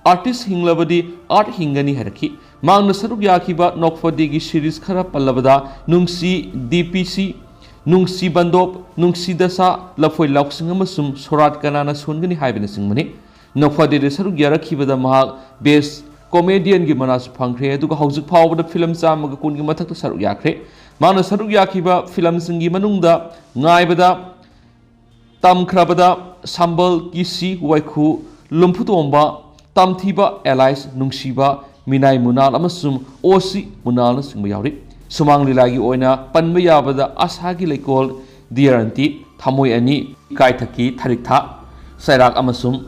ꯑꯥꯔꯇꯤꯁ ꯍꯤꯡꯂꯕꯗꯤ ꯑꯥꯔꯠ ꯍꯤꯡꯒꯅꯤ ꯍꯥꯏꯔꯛꯈꯤ꯫ ꯃꯍꯥꯛꯅ ꯁꯔꯨꯛ ꯌꯥꯈꯤꯕ ꯅꯣꯛꯐꯗꯦꯒꯤ ꯁꯤꯔꯤꯖ ꯈꯔ ꯄꯜꯂꯕꯗ ꯅꯨꯡꯁꯤ ꯗꯤ ꯄꯤ ꯁꯤ, ꯅꯨꯡꯁꯤ ꯕꯟꯗꯣꯞ, ꯅꯨꯡꯁꯤ ꯗꯁꯥ, ꯂꯐꯣꯏ ꯂꯥꯎꯁꯤꯡ ꯑꯃꯁꯨꯡ ꯁꯣꯔꯥꯠ ꯀꯅꯥꯅ ꯁꯣꯟꯒꯅꯤ ꯍꯥꯏꯕꯅꯆꯤꯡꯕꯅꯤ꯫ ꯅꯣꯛꯐꯗꯦꯗ ꯁꯔꯨꯛ ꯌꯥꯔꯛꯈꯤꯕꯗ ꯃꯍꯥꯛ ꯕꯦꯁ ꯀꯣꯃꯦꯗꯤꯌꯟꯒꯤ ꯃꯅꯥꯁꯨ ꯐꯪꯈ꯭ꯔꯦ, ꯑꯗꯨꯒ ꯍꯧꯖꯤꯛ ꯐꯥꯎꯕꯗ ꯐꯤꯂꯝ ꯆꯥꯝꯃꯒ ꯀꯨꯟꯒꯤ ꯃꯊꯛꯇ ꯁꯔꯨꯛ ꯌꯥꯈ꯭ꯔꯦ꯫ ꯃꯍꯥꯛꯅ ꯁꯔꯨꯛ ꯌꯥꯈꯤꯕ ꯐꯤꯂꯝꯁꯤꯡꯒꯤ ꯃꯅꯨꯡꯗ ꯉꯥꯏꯕꯗ ꯇꯝꯈ꯭ꯔꯕꯗ ꯁꯝꯕꯜ, ꯀꯤꯁꯤ, ꯋꯥꯏꯈꯨ, ꯂꯨꯝꯐꯨꯇꯣꯝꯕ, ꯇꯝꯊꯤꯕ, ꯑꯦꯂꯥꯏꯁ, ꯅꯨꯡꯁꯤꯕ, ꯃꯤꯅꯥꯏ ꯃꯨꯅꯥꯜ ꯑꯃꯁꯨꯡ ꯑꯣꯁꯤ ꯃꯨꯅꯥꯜꯅꯆꯤꯡꯕ ꯌꯥꯎꯔꯤ꯫ ꯁꯨꯃꯥꯡ ꯂꯤꯂꯥꯒꯤ ꯑꯣꯏꯅ ꯄꯟꯕ ꯌꯥꯕꯗ ꯑꯁꯥꯒꯤ ꯂꯩꯀꯣꯜ, ꯗꯤꯌꯔ ꯑꯟꯇꯤ, ꯊꯃꯣꯏ ꯑꯅꯤ, ꯏꯀꯥꯏꯊꯛꯀꯤ ꯊꯔꯤꯛꯊꯥ, ꯆꯩꯔꯥꯛ ꯑꯃꯁꯨꯡ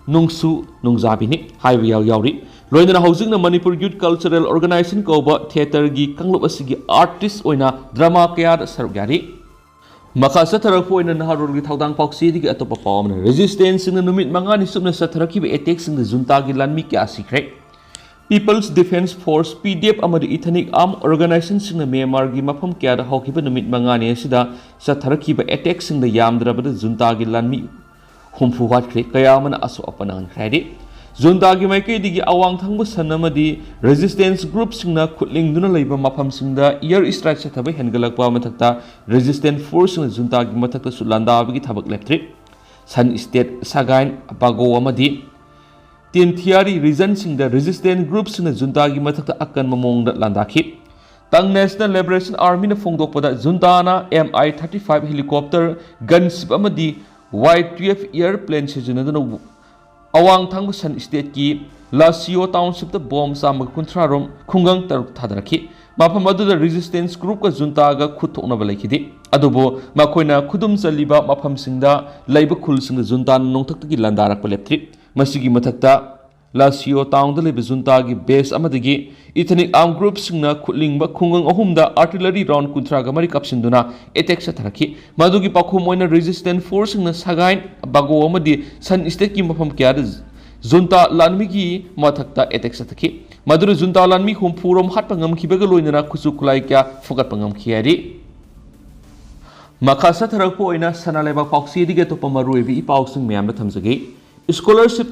ꯅꯨꯡꯁꯨ ꯅꯨꯡꯖꯥꯕꯤꯅꯤ ꯍꯥꯏꯕ ꯌꯥꯎ-, ꯌꯥꯎꯔꯤ꯫ ꯂꯣꯏꯅꯅ ꯍꯧꯖꯤꯛꯅ ꯃꯅꯤꯄꯨꯔ ꯌꯨꯠ ꯀꯜꯆꯔꯦꯜ ꯑꯣꯔꯒꯅꯥꯏꯖꯦꯁꯟ ꯀꯧꯕ ꯊꯤꯌꯦꯇꯔꯒꯤ ꯀꯥꯡꯂꯨꯞ ꯑꯁꯤꯒꯤ ꯑꯥꯔꯇꯤꯁ ꯑꯣꯏꯅ ꯗ꯭ꯔꯃꯥ ꯀꯌꯥꯗ ꯁꯔꯨꯛ ꯌꯥꯔꯤ꯫ ꯃꯈꯥ ꯆꯠꯊꯔꯛꯄ ꯑꯣꯏꯅ ꯅꯍꯥꯔꯣꯜꯒꯤ ꯊꯧꯗꯥꯡ ꯄꯥꯎꯆꯦꯗꯒꯤ ꯑꯇꯣꯞꯄ ꯄꯥꯎ ꯑꯃꯅ, ꯔꯦꯖꯤꯁꯇꯦꯟꯁꯁꯤꯡꯅ ꯅꯨꯃꯤꯠ ꯃꯉꯥꯅꯤ ꯆꯨꯞꯅ ꯆꯠꯊꯔꯛꯈꯤꯕ ꯑꯦꯇꯦꯛꯁꯤꯡꯗ ꯖꯨꯟꯇꯥꯒꯤ ꯂꯥꯟꯃꯤ ꯀꯌꯥ ꯁꯤꯈ꯭ꯔꯦ꯫ ꯄꯤꯄꯜꯁ ꯗꯤꯐꯦꯟꯁ ꯐꯣꯔꯁ, ꯄꯤ ꯗꯤ ꯑꯦꯐ, ꯑꯃꯗꯤ ꯏꯊꯅꯤꯛ ꯑꯥꯔꯝ ꯑꯣꯔꯒꯅꯥꯏꯖꯦꯁꯟꯁꯤꯡꯅ ꯃ꯭ꯌꯥꯟꯃꯥꯔꯒꯤ ꯃꯐꯝ ꯀꯌꯥꯗ ꯍꯧꯈꯤꯕ ꯅꯨꯃꯤꯠ ꯃꯉꯥꯅꯤ ꯑꯁꯤꯗ ꯆꯠꯊꯔꯛꯈꯤꯕ ꯑꯦꯇꯦꯛꯁꯤꯡꯗ ꯌꯥꯝꯗ꯭ꯔꯕꯗ ꯖꯨꯟꯇꯥꯒꯤ ꯂꯥꯟꯃꯤ ꯍꯨꯝꯐꯨ ꯍꯥꯠꯈ꯭ꯔꯦ, ꯀꯌꯥ ꯑꯃꯅ ꯑꯁꯣꯛ ꯑꯄꯟ ꯅꯪꯍꯟꯈ꯭ꯔꯦ ꯍꯥꯏꯔꯤ꯫ ꯖꯨꯟꯇꯥꯒꯤ ꯃꯥꯏꯀꯩꯗꯒꯤ ꯑꯋꯥꯡ ꯊꯪꯕ ꯁꯟ ꯑꯃꯗꯤ ꯔꯦꯖꯤꯁꯇꯦꯟꯁ ꯒ꯭ꯔꯨꯞꯁꯤꯡꯅ ꯈꯨꯠꯂꯤꯡꯗꯨꯅ ꯂꯩꯕ ꯃꯐꯝꯁꯤꯡꯗ ꯏꯌꯔ ꯏꯁꯇ꯭ꯔꯥꯏꯛ ꯆꯠꯊꯕ ꯍꯦꯟꯒꯠꯂꯛꯄ ꯃꯊꯛꯇ ꯔꯦꯖꯤꯁꯇꯦꯟꯁ ꯐꯣꯔꯁꯁꯤꯡꯅ ꯖꯨꯟꯇꯥꯒꯤ ꯃꯊꯛꯇꯁꯨ ꯂꯥꯟꯗꯥꯕꯒꯤ ꯊꯕꯛ ꯂꯦꯞꯇ꯭ꯔꯤ꯫ ꯁꯟ ꯁ꯭ꯇꯦꯠ, ꯁꯒꯥꯏꯟ, ꯄꯥꯒꯣ ꯑꯃꯗꯤ ꯇꯤꯟꯊꯤꯌꯥꯔꯤ ꯔꯤꯖꯟꯁꯤꯡꯗ ꯔꯦꯖꯤꯁꯇꯦꯟꯁ ꯒ꯭ꯔꯨꯞꯁꯤꯡꯅ ꯖꯨꯟꯇꯥꯒꯤ ꯃꯊꯛꯇ ꯑꯀꯟꯕ ꯃꯑꯣꯡꯗ ꯂꯥꯟꯗꯥꯈꯤ꯫ ꯇꯥꯡ ꯅꯦꯁꯅꯦꯜ ꯂꯤꯕꯔꯦꯁꯟ ꯑꯥꯔꯃꯤꯅ ꯐꯣꯡꯗꯣꯛꯄꯗ, ꯖꯨꯟꯇꯥꯅ ꯑꯦꯝ ꯑꯥꯏ ꯊꯥꯔꯇꯤ ꯐꯥꯏꯚ ꯍꯦꯂꯤꯀꯣꯞꯇꯔ, ꯒꯟꯁꯤꯞ ꯑꯃꯗꯤ ꯋꯥꯏ ꯇꯨꯌꯦꯜꯐ ꯏꯌꯔ ꯄ꯭ꯂꯦꯟ ꯁꯤꯖꯤꯟꯅꯗꯨꯅ ꯑꯋꯥꯡ ꯊꯪꯕ ꯁꯟ ꯁ꯭ꯇꯦꯠꯀꯤ ꯂꯥꯁꯤꯌꯣ ꯇꯥꯎꯟꯁꯤꯞꯇ ꯕꯣꯝ ꯆꯥꯝꯃꯒ ꯀꯨꯟꯊ꯭ꯔꯥ ꯔꯣꯝ ꯈꯨꯡꯒꯪ ꯇꯔꯨꯛ ꯊꯥꯗꯔꯛꯈꯤ꯫ ꯃꯐꯝ ꯑꯗꯨꯗ ꯔꯦꯖꯤꯁꯇꯦꯟꯁ ꯒ꯭ꯔꯨꯞꯀ ꯖꯨꯟꯇꯥꯒ ꯈꯨꯠ ꯊꯣꯛꯅꯕ ꯂꯩꯈꯤꯗꯦ꯫ ꯑꯗꯨꯕꯨ ꯃꯈꯣꯏꯅ ꯈꯨꯗꯨꯝ ꯆꯜꯂꯤꯕ ꯃꯐꯝꯁꯤꯡꯗ ꯂꯩꯕ ꯈꯨꯜꯁꯤꯡꯗ ꯖꯨꯟꯇꯥꯅ ꯅꯣꯡꯊꯛꯇꯒꯤ ꯂꯥꯟꯗꯥꯔꯛꯄ ꯂꯦꯞꯇ꯭ꯔꯤ꯫ ꯃꯁꯤꯒꯤ ꯃꯊꯛꯇ ꯂꯥꯁꯤꯑꯣ ꯇꯥꯎꯟꯗ ꯂꯩꯕ ꯖꯨꯟꯇꯥꯒꯤ ꯕꯦꯁ ꯑꯃꯗꯒꯤ ꯏꯊꯅꯤꯛ ꯑꯥꯔꯝ ꯒ꯭ꯔꯨꯞꯁꯤꯡꯅ ꯈꯨꯠꯂꯤꯡꯕ ꯈꯨꯡꯒꯪ ꯑꯍꯨꯝꯗ ꯑꯥꯔꯇꯤꯂꯔꯤ ꯔꯥꯎꯟ ꯀꯨꯟꯊ꯭ꯔꯥꯒ ꯃꯔꯤ ꯀꯥꯞꯁꯤꯟꯗꯨꯅ ꯑꯦꯇꯦꯛ ꯆꯠꯊꯔꯛꯈꯤ꯫ ꯃꯗꯨꯒꯤ ꯄꯥꯎꯈꯨꯝ ꯑꯣꯏꯅ ꯔꯦꯖꯤꯁꯇꯦꯟ ꯐꯣꯔꯁꯁꯤꯡꯅ ꯁꯒꯥꯏꯟ, ꯕꯥꯒꯣ ꯑꯃꯗꯤ ꯁꯟ ꯏꯁꯇꯦꯠꯀꯤ ꯃꯐꯝ ꯀꯌꯥꯗ ꯖꯨꯟꯇꯥ ꯂꯥꯟꯃꯤꯒꯤ ꯃꯊꯛꯇ ꯑꯦꯇꯦꯛ ꯆꯠꯊꯈꯤ꯫ ꯃꯗꯨꯅ ꯖꯨꯟꯇꯥ ꯂꯥꯟꯃꯤ ꯍꯨꯝꯐꯨ ꯔꯣꯝ ꯍꯥꯠꯄ ꯉꯝꯈꯤꯕꯒ ꯂꯣꯏꯅꯅ ꯈꯨꯠꯁꯨ ꯈꯨꯠꯂꯥꯏ ꯀꯌꯥ ꯐꯨꯒꯠꯄ ꯉꯝꯈꯤ ꯍꯥꯏꯔꯤ꯫ ꯃꯈꯥ ꯆꯠꯊꯔꯛꯄ ꯑꯣꯏꯅ ꯁꯅꯥ ꯂꯩꯕꯥꯛ ꯄꯥꯎꯆꯦꯗꯒꯤ ꯑꯇꯣꯞꯄ ꯃꯔꯨꯑꯣꯏꯕ ꯏ ꯄꯥꯎꯁꯤꯡ ꯃꯌꯥꯝꯗ ꯊꯝꯖꯒꯦ꯫ ꯁ꯭ꯀꯣꯂꯔꯁꯤꯞ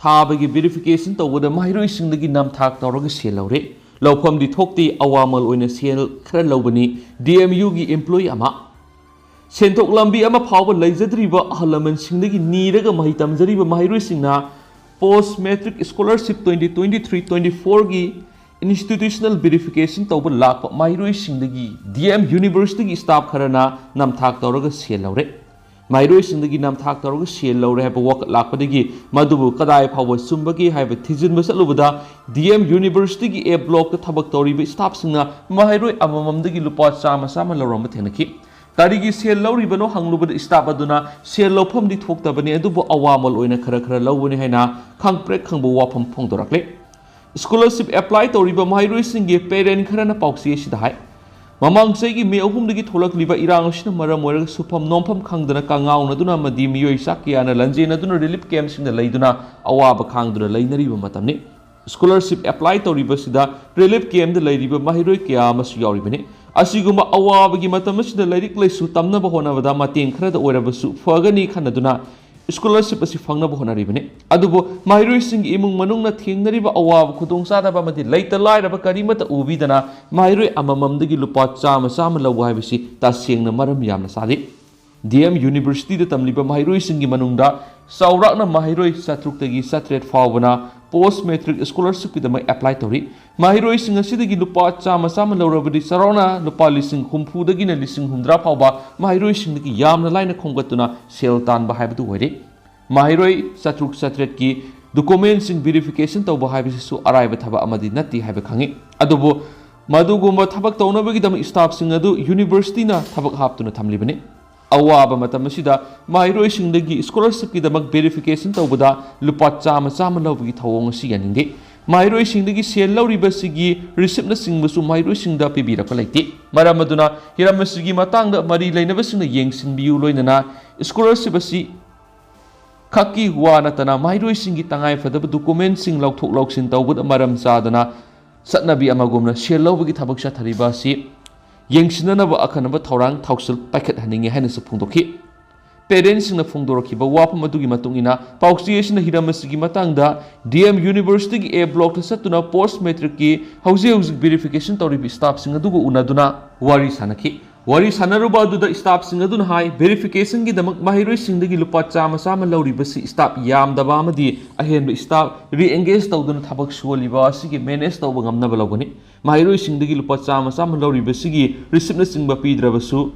ꯊꯥꯕꯒꯤ ꯚꯦꯔꯤꯐꯤꯀꯦꯁꯟ ꯇꯧꯕꯗ ꯃꯍꯩꯔꯣꯏꯁꯤꯡꯗꯒꯤ ꯅꯝꯊꯥꯛ ꯇꯧꯔꯒ ꯁꯦꯜ ꯂꯧꯔꯦ꯫ ꯂꯧꯐꯝꯗꯤ ꯊꯣꯛꯇꯦ, ꯑꯋꯥꯃꯜ ꯑꯣꯏꯅ ꯁꯦꯜ ꯈꯔ ꯂꯧꯕꯅꯤ ꯗꯤ ꯑꯦꯝ ꯌꯨꯒꯤ ꯏꯝꯄ꯭ꯂꯣꯌꯤ ꯑꯃ꯫ ꯁꯦꯟꯊꯣꯛ ꯂꯝꯕꯤ ꯑꯃ ꯐꯥꯎꯕ ꯂꯩꯖꯗ꯭ꯔꯤꯕ ꯑꯍꯜ ꯂꯃꯟꯁꯤꯡꯗꯒꯤ ꯅꯤꯔꯒ ꯃꯍꯩ ꯇꯝꯖꯔꯤꯕ ꯃꯍꯩꯔꯣꯏꯁꯤꯡꯅ post matric scholarship twenty twenty three twenty ꯐꯣꯔꯒꯤ ꯏꯟꯁꯇꯤꯇ꯭ꯌꯨꯁꯅꯦꯜ ꯚꯦꯔꯤꯐꯤꯀꯦꯁꯟ ꯇꯧꯕ ꯂꯥꯛꯄ ꯃꯍꯩꯔꯣꯏꯁꯤꯡꯗꯒꯤ ꯗꯤ ꯑꯦꯝ ꯌꯨꯅꯤꯚꯔꯁꯤꯇꯤꯒꯤ ꯁ꯭ꯇꯥꯐ ꯈꯔꯅ ꯅꯝꯊꯥꯛ ꯇꯧꯔꯒ ꯁꯦꯜ ꯂꯧꯔꯦ꯫ ꯃꯍꯩꯔꯣꯏꯁꯤꯡꯗꯒꯤ ꯅꯝꯊꯥꯛ ꯇꯧꯔꯒ ꯁꯦꯜ ꯂꯧꯔꯦ ꯍꯥꯏꯕ ꯋꯥꯀꯠ ꯂꯥꯛꯄꯗꯒꯤ ꯃꯗꯨꯕꯨ ꯀꯗꯥꯏ ꯐꯥꯎꯕ ꯆꯨꯝꯕꯒꯦ ꯍꯥꯏꯕ ꯊꯤꯖꯤꯟꯕ ꯆꯠꯂꯨꯕꯗ ꯗꯤ ꯑꯦꯝ ꯌꯨꯅꯤꯚꯔꯁꯤꯇꯤꯒꯤ ꯑꯦ ꯕ꯭ꯂꯣꯛꯇ ꯊꯕꯛ ꯇꯧꯔꯤꯕ ꯁ꯭ꯇꯥꯐꯁꯤꯡꯅ ꯃꯍꯩꯔꯣꯏ ꯑꯃꯃꯝꯗꯒꯤ ꯂꯨꯄꯥ ꯆꯥꯝꯃ ꯆꯥꯝꯃ ꯂꯧꯔꯝꯕ ꯊꯦꯡꯅꯈꯤ꯫ ꯀꯔꯤꯒꯤ ꯁꯦꯜ ꯂꯧꯔꯤꯕꯅꯣ ꯍꯪꯂꯨꯕꯗ ꯁ꯭ꯇꯥꯐ ꯑꯗꯨꯅ ꯁꯦꯜ ꯂꯧꯐꯝꯗꯤ ꯊꯣꯛꯇꯕꯅꯤ, ꯑꯗꯨꯕꯨ ꯑꯋꯥꯃꯜ ꯑꯣꯏꯅ ꯈꯔ ꯈꯔ ꯂꯧꯕꯅꯤ ꯍꯥꯏꯅ ꯈꯪꯄ꯭ꯔꯦꯛ ꯈꯪꯕ ꯋꯥꯐꯝ ꯐꯣꯡꯗꯣꯔꯛꯂꯦ꯫ ꯁ꯭ꯀꯣꯂꯔꯁꯤꯞ ꯑꯦꯄ꯭ꯂꯥꯏ ꯇꯧꯔꯤꯕ ꯃꯍꯩꯔꯣꯏꯁꯤꯡꯒꯤ ꯄꯦꯔꯦꯟ ꯈꯔꯅ ꯄꯥꯎꯆꯦ ꯑꯁꯤꯗ ꯍꯥꯏ, ꯃꯃꯥꯡ ꯆꯍꯤꯒꯤ ꯃꯦ ꯑꯍꯨꯝꯗꯒꯤ ꯊꯣꯛꯂꯛꯂꯤꯕ ꯏꯔꯥꯡ ꯑꯁꯤꯅ ꯃꯔꯝ ꯑꯣꯏꯔꯒ ꯁꯨꯐꯝ ꯅꯣꯝꯐꯝ ꯈꯪꯗꯅ ꯀꯉꯥꯎꯅꯗꯨꯅ ꯑꯃꯗꯤ ꯃꯤꯑꯣꯏ ꯆꯥ ꯀꯌꯥꯅ ꯂꯟꯖꯦꯟꯅꯗꯨꯅ ꯔꯤꯂꯤꯐ ꯀꯦꯝꯞꯁꯤꯡꯗ ꯂꯩꯗꯨꯅ ꯑꯋꯥꯕ ꯈꯥꯡꯗꯨꯅ ꯂꯩꯅꯔꯤꯕ ꯃꯇꯝꯅꯤ꯫ ꯁ꯭ꯀꯣꯂꯔꯁꯤꯞ ꯑꯦꯄ꯭ꯂꯥꯏ ꯇꯧꯔꯤꯕꯁꯤꯗ ꯔꯤꯂꯤꯐ ꯀꯦꯝꯞꯇ ꯂꯩꯔꯤꯕ ꯃꯍꯩꯔꯣꯏ ꯀꯌꯥ ꯑꯃꯁꯨ ꯌꯥꯎꯔꯤꯕꯅꯤ꯫ ꯑꯁꯤꯒꯨꯝꯕ ꯑꯋꯥꯕꯒꯤ ꯃꯇꯝ ꯑꯁꯤꯗ ꯂꯥꯏꯔꯤꯛ ꯂꯥꯏꯁꯨ ꯇꯝꯅꯕ ꯍꯣꯠꯅꯕꯗ ꯃꯇꯦꯡ ꯈꯔꯗ ꯑꯣꯏꯔꯕꯁꯨ ꯐꯒꯅꯤ ꯈꯟꯅꯗꯨꯅ ꯁ꯭ꯀꯣꯂꯔꯁꯤꯞ ꯑꯁꯤ ꯐꯪꯅꯕ ꯍꯣꯠꯅꯔꯤꯕꯅꯤ꯫ ꯑꯗꯨꯕꯨ ꯃꯍꯩꯔꯣꯏꯁꯤꯡꯒꯤ ꯏꯃꯨꯡ ꯃꯅꯨꯡꯅ ꯊꯦꯡꯅꯔꯤꯕ ꯑꯋꯥꯕ, ꯈꯨꯗꯣꯡꯆꯥꯗꯕ ꯑꯃꯗꯤ ꯂꯩꯇ ꯂꯥꯏꯔꯕ ꯀꯔꯤꯃꯠꯇ ꯎꯕꯤꯗꯅ ꯃꯍꯩꯔꯣꯏ ꯑꯃꯃꯝꯗꯒꯤ ꯂꯨꯄꯥ ꯆꯥꯝꯃ ꯆꯥꯝꯃ ꯂꯧꯕ ꯍꯥꯏꯕꯁꯤ ꯇꯁꯦꯡꯅ ꯃꯔꯝ ꯌꯥꯝꯅ ꯆꯥꯗꯦ꯫ ꯗꯤ ꯑꯦꯝ ꯌꯨꯅꯤꯚꯔꯁꯤꯇꯤꯗ ꯇꯝꯂꯤꯕ ꯃꯍꯩꯔꯣꯏꯁꯤꯡꯒꯤ ꯃꯅꯨꯡꯗ ꯆꯥꯎꯔꯥꯛꯅ ꯃꯍꯩꯔꯣꯏ ꯆꯥꯇ꯭ꯔꯨꯛꯇꯒꯤ ꯆꯥꯇ꯭ꯔꯦꯠ ꯐꯥꯎꯕꯅ ꯄꯣꯁ ꯃꯦꯇ꯭ꯔꯤꯛ ꯁ꯭ꯀꯣꯂꯔꯁꯤꯞꯀꯤꯗꯃꯛ ꯑꯦꯄ꯭ꯂꯥꯏ ꯇꯧꯔꯤ꯫ ꯃꯍꯩꯔꯣꯏꯁꯤꯡ ꯑꯁꯤꯗꯒꯤ ꯂꯨꯄꯥ ꯆꯥꯝꯃ ꯆꯥꯝꯃ ꯂꯧꯔꯕꯗꯤ ꯆꯥꯎꯔꯥꯛꯅ ꯂꯨꯄꯥ ꯂꯤꯁꯤꯡ ꯍꯨꯝꯐꯨꯗꯒꯤꯅ ꯂꯤꯁꯤꯡ ꯍꯨꯝꯗ꯭ꯔꯥ ꯐꯥꯎꯕ ꯃꯍꯩꯔꯣꯏꯁꯤꯡꯗꯒꯤ ꯌꯥꯝꯅ ꯂꯥꯏꯅ ꯈꯣꯝꯒꯠꯇꯨꯅ ꯁꯦꯜ ꯇꯥꯟꯕ ꯍꯥꯏꯕꯗꯨ ꯑꯣꯏꯔꯦ꯫ ꯃꯍꯩꯔꯣꯏ ꯆꯥꯇ꯭ꯔꯨꯛ ꯆꯥꯇ꯭ꯔꯦꯠꯀꯤ ꯗꯣꯀꯨꯃꯦꯟꯁꯤꯡ ꯚꯦꯔꯤꯐꯤꯀꯦꯁꯟ ꯇꯧꯕ ꯍꯥꯏꯕꯁꯤꯁꯨ ꯑꯔꯥꯏꯕ ꯊꯕꯛ ꯑꯃꯗꯤ ꯅꯠꯇꯦ ꯍꯥꯏꯕ ꯈꯪꯏ꯫ ꯑꯗꯨꯕꯨ ꯃꯗꯨꯒꯨꯝꯕ ꯊꯕꯛ ꯇꯧꯅꯕꯒꯤꯗꯃꯛ ꯁ꯭ꯇꯥꯐꯁꯤꯡ ꯑꯗꯨ ꯌꯨꯅꯤꯚꯔꯁꯤꯇꯤꯅ ꯊꯕꯛ ꯍꯥꯞꯇꯨꯅ ꯊꯝꯂꯤꯕꯅꯤ꯫ ꯑꯋꯥꯕ ꯃꯇꯝ ꯑꯁꯤꯗ ꯃꯍꯩꯔꯣꯏꯁꯤꯡꯗꯒꯤ ꯁ꯭ꯀꯣꯂꯔꯁꯤꯞꯀꯤꯗꯃꯛ ꯚꯦꯔꯤꯐꯤꯀꯦꯁꯟ ꯇꯧꯕꯗ ꯂꯨꯄꯥ ꯆꯥꯝꯃ ꯆꯥꯝꯃ ꯂꯧꯕꯒꯤ ꯊꯧꯑꯣꯡ ꯑꯁꯤ ꯌꯥꯅꯤꯡꯗꯦ꯫ ꯃꯍꯩꯔꯣꯏꯁꯤꯡꯗꯒꯤ ꯁꯦꯜ ꯂꯧꯔꯤꯕꯁꯤꯒꯤ ꯔꯤꯁꯤꯞꯅꯆꯤꯡꯕꯁꯨ ꯃꯍꯩꯔꯣꯏꯁꯤꯡꯗ ꯄꯤꯕꯤꯔꯛꯄ ꯂꯩꯇꯦ꯫ ꯃꯔꯝ ꯑꯗꯨꯅ ꯍꯤꯔꯝ ꯑꯁꯤꯒꯤ ꯃꯇꯥꯡꯗ ꯃꯔꯤ ꯂꯩꯅꯕꯁꯤꯡꯅ ꯌꯦꯡꯁꯤꯟꯕꯤꯌꯨ, ꯂꯣꯏꯅꯅ ꯁ꯭ꯀꯣꯂꯔꯁꯤꯞ ꯑꯁꯤ ꯈꯛꯀꯤ ꯋꯥ ꯅꯠꯇꯅ ꯃꯍꯩꯔꯣꯏꯁꯤꯡꯒꯤ ꯇꯉꯥꯏꯐꯗꯕ ꯗꯣꯀꯨꯃꯦꯟꯁꯤꯡ ꯂꯧꯊꯣꯛ ꯂꯧꯁꯤꯟ ꯇꯧꯕꯗ ꯃꯔꯝ ꯆꯥꯗꯅ ꯆꯠꯅꯕꯤ ꯑꯃꯒꯨꯝꯅ ꯁꯦꯜ ꯂꯧꯕꯒꯤ ꯊꯕꯛ ꯆꯠꯊꯔꯤꯕ ꯑꯁꯤ ꯌꯦꯡꯁꯤꯟꯅꯅꯕ ꯑꯈꯟꯅꯕ ꯊꯧꯔꯥꯡ ꯊꯧꯁꯤꯜ ꯄꯥꯏꯈꯠꯍꯟꯅꯤꯡꯉꯤ ꯍꯥꯏꯅꯁꯨ ꯐꯣꯡꯗꯣꯛꯈꯤ꯫ ꯄꯦꯔꯦꯟꯁꯁꯤꯡꯅ ꯐꯣꯡꯗꯣꯔꯛꯈꯤꯕ ꯋꯥꯐꯝ ꯑꯗꯨꯒꯤ ꯃꯇꯨꯡ ꯏꯟꯅ, ꯄꯥꯎꯆꯦ ꯑꯁꯤꯅ ꯍꯤꯔꯝ ꯑꯁꯤꯒꯤ ꯃꯇꯥꯡꯗ ꯗꯤ ꯑꯦꯝ ꯌꯨꯅꯤꯚꯔꯁꯤꯇꯤꯒꯤ ꯑꯦ ꯕ꯭ꯂꯣꯛꯇ ꯆꯠꯇꯨꯅ ꯄꯣꯁ ꯃꯦꯇ꯭ꯔꯤꯛꯀꯤ ꯍꯧꯖꯤꯛ ꯍꯧꯖꯤꯛ ꯚꯦꯔꯤꯐꯤꯀꯦꯁꯟ ꯇꯧꯔꯤꯕ ꯁ꯭ꯇꯥꯐꯁꯤꯡ ꯑꯗꯨꯒ ꯎꯅꯗꯨꯅ ꯋꯥꯔꯤ ꯁꯥꯅꯈꯤ꯫ ꯋꯥꯔꯤ ꯁꯥꯟꯅꯔꯨꯕ ꯑꯗꯨꯗ ꯁ꯭ꯇꯥꯐꯁꯤꯡ ꯑꯗꯨꯅ ꯍꯥꯏ, ꯚꯦꯔꯤꯐꯤꯀꯦꯁꯟꯒꯤꯗꯃꯛ ꯃꯍꯩꯔꯣꯏꯁꯤꯡꯗꯒꯤ ꯂꯨꯄꯥ ꯆꯥꯝꯃ ꯆꯥꯝꯃ ꯂꯧꯔꯤꯕꯁꯤ ꯁ꯭ꯇꯥꯐ ꯌꯥꯝꯗꯕ ꯑꯃꯗꯤ ꯑꯍꯦꯟꯕ ꯁ꯭ꯇꯥꯐ ꯔꯤꯑꯦꯡꯒꯦꯖ ꯇꯧꯗꯨꯅ ꯊꯕꯛ ꯁꯨꯍꯜꯂꯤꯕ ꯑꯁꯤꯒꯤ ꯃꯦꯅꯦꯖ ꯇꯧꯕ ꯉꯝꯅꯕ ꯂꯧꯒꯅꯤ꯫ ꯃꯍꯩꯔꯣꯏꯁꯤꯡꯗꯒꯤ ꯂꯨꯄꯥ ꯆꯥꯝꯃ ꯆꯥꯝꯃ ꯂꯧꯔꯤꯕꯁꯤꯒꯤ ꯔꯤꯁꯤꯞꯅꯆꯤꯡꯕ ꯄꯤꯗ꯭ꯔꯕꯁꯨ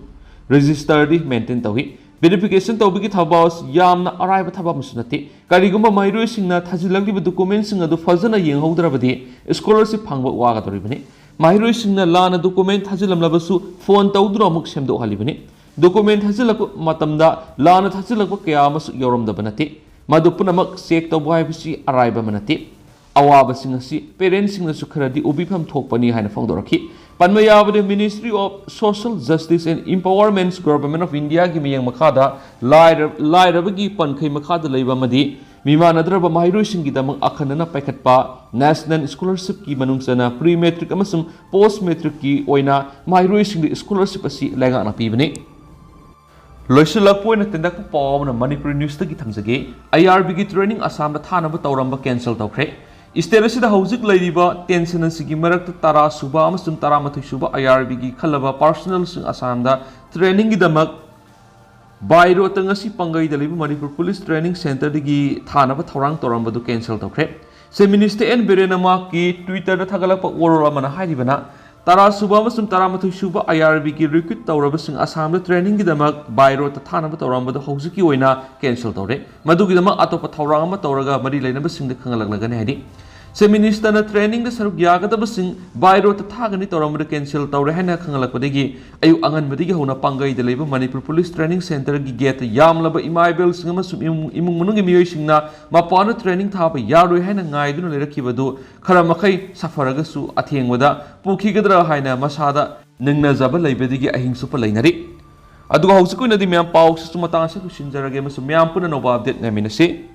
ꯔꯦꯖꯤꯁꯇꯔꯗꯤ ꯃꯦꯟꯇꯦꯟ ꯇꯧꯏ꯫ ꯚꯦꯔꯤꯐꯤꯀꯦꯁꯟ ꯇꯧꯕꯒꯤ ꯊꯕꯛ ꯑꯁꯤ ꯌꯥꯝꯅ ꯑꯔꯥꯏꯕ ꯊꯕꯛ ꯑꯃꯁꯨ ꯅꯠꯇꯦ꯫ ꯀꯔꯤꯒꯨꯝꯕ ꯃꯍꯩꯔꯣꯏꯁꯤꯡꯅ ꯊꯥꯖꯤꯜꯂꯛꯂꯤꯕ ꯗꯣꯀꯨꯃꯦꯟꯁꯤꯡ ꯑꯗꯨ ꯐꯖꯅ ꯌꯦꯡꯍꯧꯗ꯭ꯔꯕꯗꯤ ꯁ꯭ꯀꯣꯂꯔꯁꯤꯞ ꯐꯪꯕ ꯋꯥꯒꯗꯧꯔꯤꯕꯅꯤ꯫ ꯃꯍꯩꯔꯣꯏꯁꯤꯡꯅ ꯂꯥꯟꯅ ꯗꯣꯀꯨꯃꯦꯟ ꯊꯥꯖꯤꯜꯂꯝꯂꯕꯁꯨ ꯐꯣꯟ ꯇꯧꯗꯨꯅ ꯑꯃꯨꯛ ꯁꯦꯝꯗꯣꯛꯍꯜꯂꯤꯕꯅꯤ꯫ ꯗꯣꯀꯨꯃꯦꯟ ꯊꯥꯖꯤꯜꯂꯛꯄ ꯃꯇꯝꯗ ꯂꯥꯟꯅ ꯊꯥꯖꯤꯜꯂꯛꯄ ꯀꯌꯥ ꯑꯃꯁꯨ ꯌꯥꯎꯔꯝꯗꯕ ꯅꯠꯇꯦ꯫ ꯃꯗꯨ ꯄꯨꯝꯅꯃꯛ ꯆꯦꯛ ꯇꯧꯕ ꯍꯥꯏꯕꯁꯤ ꯑꯔꯥꯏꯕ ꯑꯃ ꯅꯠꯇꯦ꯫ ꯑꯋꯥꯕꯁꯤꯡ ꯑꯁꯤ ꯄꯦꯔꯦꯟꯁꯁꯤꯡꯅꯁꯨ ꯈꯔꯗꯤ ꯎꯕꯤꯐꯝ ꯊꯣꯛꯄꯅꯤ ꯍꯥꯏꯅ ꯐꯣꯡꯗꯣꯔꯛꯈꯤ꯫ ꯄꯟꯕ ꯌꯥꯕꯗꯤ, Ministry of Social Justice and Empowerment, Government of Indiaꯒꯤ ꯃꯤꯠꯌꯦꯡ ꯃꯈꯥꯗ ꯂꯥꯏꯔ-, ꯂꯥꯏꯔꯕꯒꯤ ꯄꯟꯈꯩ ꯃꯈꯥꯗ ꯂꯩꯕ ꯑꯃꯗꯤ ꯃꯤꯃꯥꯟꯅꯗ꯭ꯔꯕ ꯃꯍꯩꯔꯣꯏꯁꯤꯡꯒꯤꯗꯃꯛ ꯑꯈꯟꯅꯅ ꯄꯥꯏꯈꯠꯄ National Scholarshipꯀꯤ ꯃꯅꯨꯡ ꯆꯟꯅ pre matric ꯑꯃꯁꯨꯡ post matricꯀꯤ ꯑꯣꯏꯅ ꯃꯍꯩꯔꯣꯏꯁꯤꯡꯗ ꯁ꯭ꯀꯣꯂꯔꯁꯤꯞ ꯑꯁꯤ ꯂꯩꯉꯥꯛꯅ ꯄꯤꯕꯅꯤ꯫ ꯂꯣꯏꯁꯤꯜꯂꯛꯄ ꯑꯣꯏꯅ ꯇꯦꯟꯇꯛꯄ ꯄꯥꯎ ꯑꯃꯅ ꯃꯅꯤꯄꯨꯔꯤ ꯅ꯭ꯌꯨꯁꯇꯒꯤ ꯊꯝꯖꯒꯦ꯫ ꯑꯥꯏ ꯑꯥꯔ ꯕꯤꯒꯤ ꯇ꯭ꯔꯦꯅꯤꯡ ꯑꯁꯥꯝꯗ ꯊꯥꯅꯕ ꯇꯧꯔꯝꯕ ꯀꯦꯟꯁꯦꯜ ꯇꯧꯈ꯭ꯔꯦ꯫ ꯁ꯭ꯇꯦꯠ ꯑꯁꯤꯗ ꯍꯧꯖꯤꯛ ꯂꯩꯔꯤꯕ ꯇꯦꯟꯁꯟ ꯑꯁꯤꯒꯤ ꯃꯔꯛꯇ ꯇꯔꯥ ꯁꯨꯕ ꯑꯃꯁꯨꯡ ꯇꯔꯥꯃꯥꯊꯣꯏ ꯁꯨꯕ ꯑꯥꯏ ꯑꯥꯔ ꯕꯤꯒꯤ ꯈꯜꯂꯕ ꯄꯥꯔꯁꯣꯅꯦꯜꯁꯤꯡ ꯑꯁꯥꯝꯗ ꯇ꯭ꯔꯦꯅꯤꯡꯒꯤꯗꯃꯛ ꯕꯥꯏ ꯔꯣꯗꯇ ꯉꯁꯤ ꯄꯥꯡꯒꯩꯗ ꯂꯩꯕ ꯃꯅꯤꯄꯨꯔ ꯄꯨꯂꯤꯁ ꯇ꯭ꯔꯦꯅꯤꯡ ꯁꯦꯟꯇꯔꯗꯒꯤ ꯊꯥꯅꯕ ꯊꯧꯔꯥꯡ ꯇꯧꯔꯝꯕꯗꯨ ꯀꯦꯟꯁꯦꯜ ꯇꯧꯈ꯭ꯔꯦ꯫ ꯆꯤꯐ ꯃꯤꯅꯤꯁꯇꯔ ꯑꯦꯟ ꯕꯤꯔꯦꯟꯅ ꯃꯍꯥꯛꯀꯤ ꯇ꯭ꯋꯤꯇꯔꯗ ꯊꯥꯒꯠꯂꯛꯄ ꯋꯥꯔꯣꯜ ꯑꯃꯅ ꯍꯥꯏꯔꯤꯕꯅ, ꯇꯔꯥ ꯁꯨꯕ ꯑꯃꯁꯨꯡ ꯇꯔꯥꯃꯥꯊꯣꯏ ꯁꯨꯕ ꯑꯥꯏ ꯑꯥꯔ ꯕꯤꯒꯤ ꯔꯤꯀ꯭ꯔꯨꯠ ꯇꯧꯔꯕꯁꯤꯡ ꯑꯁꯥꯝꯗ ꯇ꯭ꯔꯦꯅꯤꯡꯒꯤꯗꯃꯛ ꯕꯥꯏ ꯔꯣꯗꯇ ꯊꯥꯅꯕ ꯇꯧꯔꯝꯕꯗꯨ ꯍꯧꯖꯤꯛꯀꯤ ꯑꯣꯏꯅ ꯀꯦꯟꯁꯦꯜ ꯇꯧꯔꯦ꯫ ꯃꯗꯨꯒꯤꯗꯃꯛ ꯑꯇꯣꯞꯄ ꯊꯧꯔꯥꯡ ꯑꯃ ꯇꯧꯔꯒ ꯃꯔꯤ ꯂꯩꯅꯕꯁꯤꯡꯗ ꯈꯪꯍꯜꯂꯛꯂꯒꯅꯤ ꯍꯥꯏꯔꯤ꯫ Chief Minister ꯅ training ꯗ ꯁꯔꯨꯛ ꯌꯥꯒꯗꯕꯁꯤꯡ by road ꯇ ꯊꯥꯒꯅꯤ ꯇꯧꯔꯝꯕꯗꯨ cancel ꯇꯧꯔꯦ ꯍꯥꯏꯅ ꯈꯪꯍꯜꯂꯛꯄꯗꯒꯤ ꯑꯌꯨꯛ ꯑꯉꯟꯕꯗꯒꯤ ꯍꯧꯅ ꯄꯥꯡꯒꯩꯗ ꯂꯩꯕ ꯃꯅꯤꯄꯨꯔ ꯄꯨꯂꯤꯁ training centre ꯒꯤ gate ꯇ ꯌꯥꯝꯂꯕ ꯏꯃꯥ ꯏꯕꯦꯜꯁꯤꯡ ꯑꯃꯁꯨꯡ ꯏꯃꯨꯡ, ꯏꯃꯨꯡ ꯃꯅꯨꯡꯒꯤ ꯃꯤꯑꯣꯏꯁꯤꯡꯅ ꯃꯄꯥꯟꯗ training ꯊꯥꯕ ꯌꯥꯔꯣꯏ ꯍꯥꯏꯅ ꯉꯥꯏꯗꯨꯅ ꯂꯩꯔꯛꯈꯤꯕꯗꯨ ꯈꯔ ꯃꯈꯩ ꯁꯥꯐꯔꯒꯁꯨ ꯑꯊꯦꯡꯕꯗ ꯄꯨꯈꯤꯒꯗ꯭ꯔꯥ ꯍꯥꯏꯅ ꯃꯁꯥꯗ ꯅꯤꯡꯅꯖꯕ ꯂꯩꯕꯗꯒꯤ ꯑꯍꯤꯡ ꯆꯨꯞꯄ ꯂꯩꯅꯔꯤ꯫ ꯑꯗꯨꯒ ꯍꯧꯖꯤꯛꯀꯤ ꯑꯣꯏꯅꯗꯤ ꯃꯌꯥꯝ ꯄꯥꯎꯁꯤꯁꯨ ꯃꯇꯥꯡ ꯑꯁꯤꯗ ꯂꯣꯏꯁꯤꯟꯖꯔꯒꯦ ꯑꯃꯁꯨꯡ ꯃꯌꯥꯝ ꯄꯨꯟꯅ ꯑꯅꯧꯕ update ꯉꯥꯏꯃꯤꯟꯅꯁꯤ꯫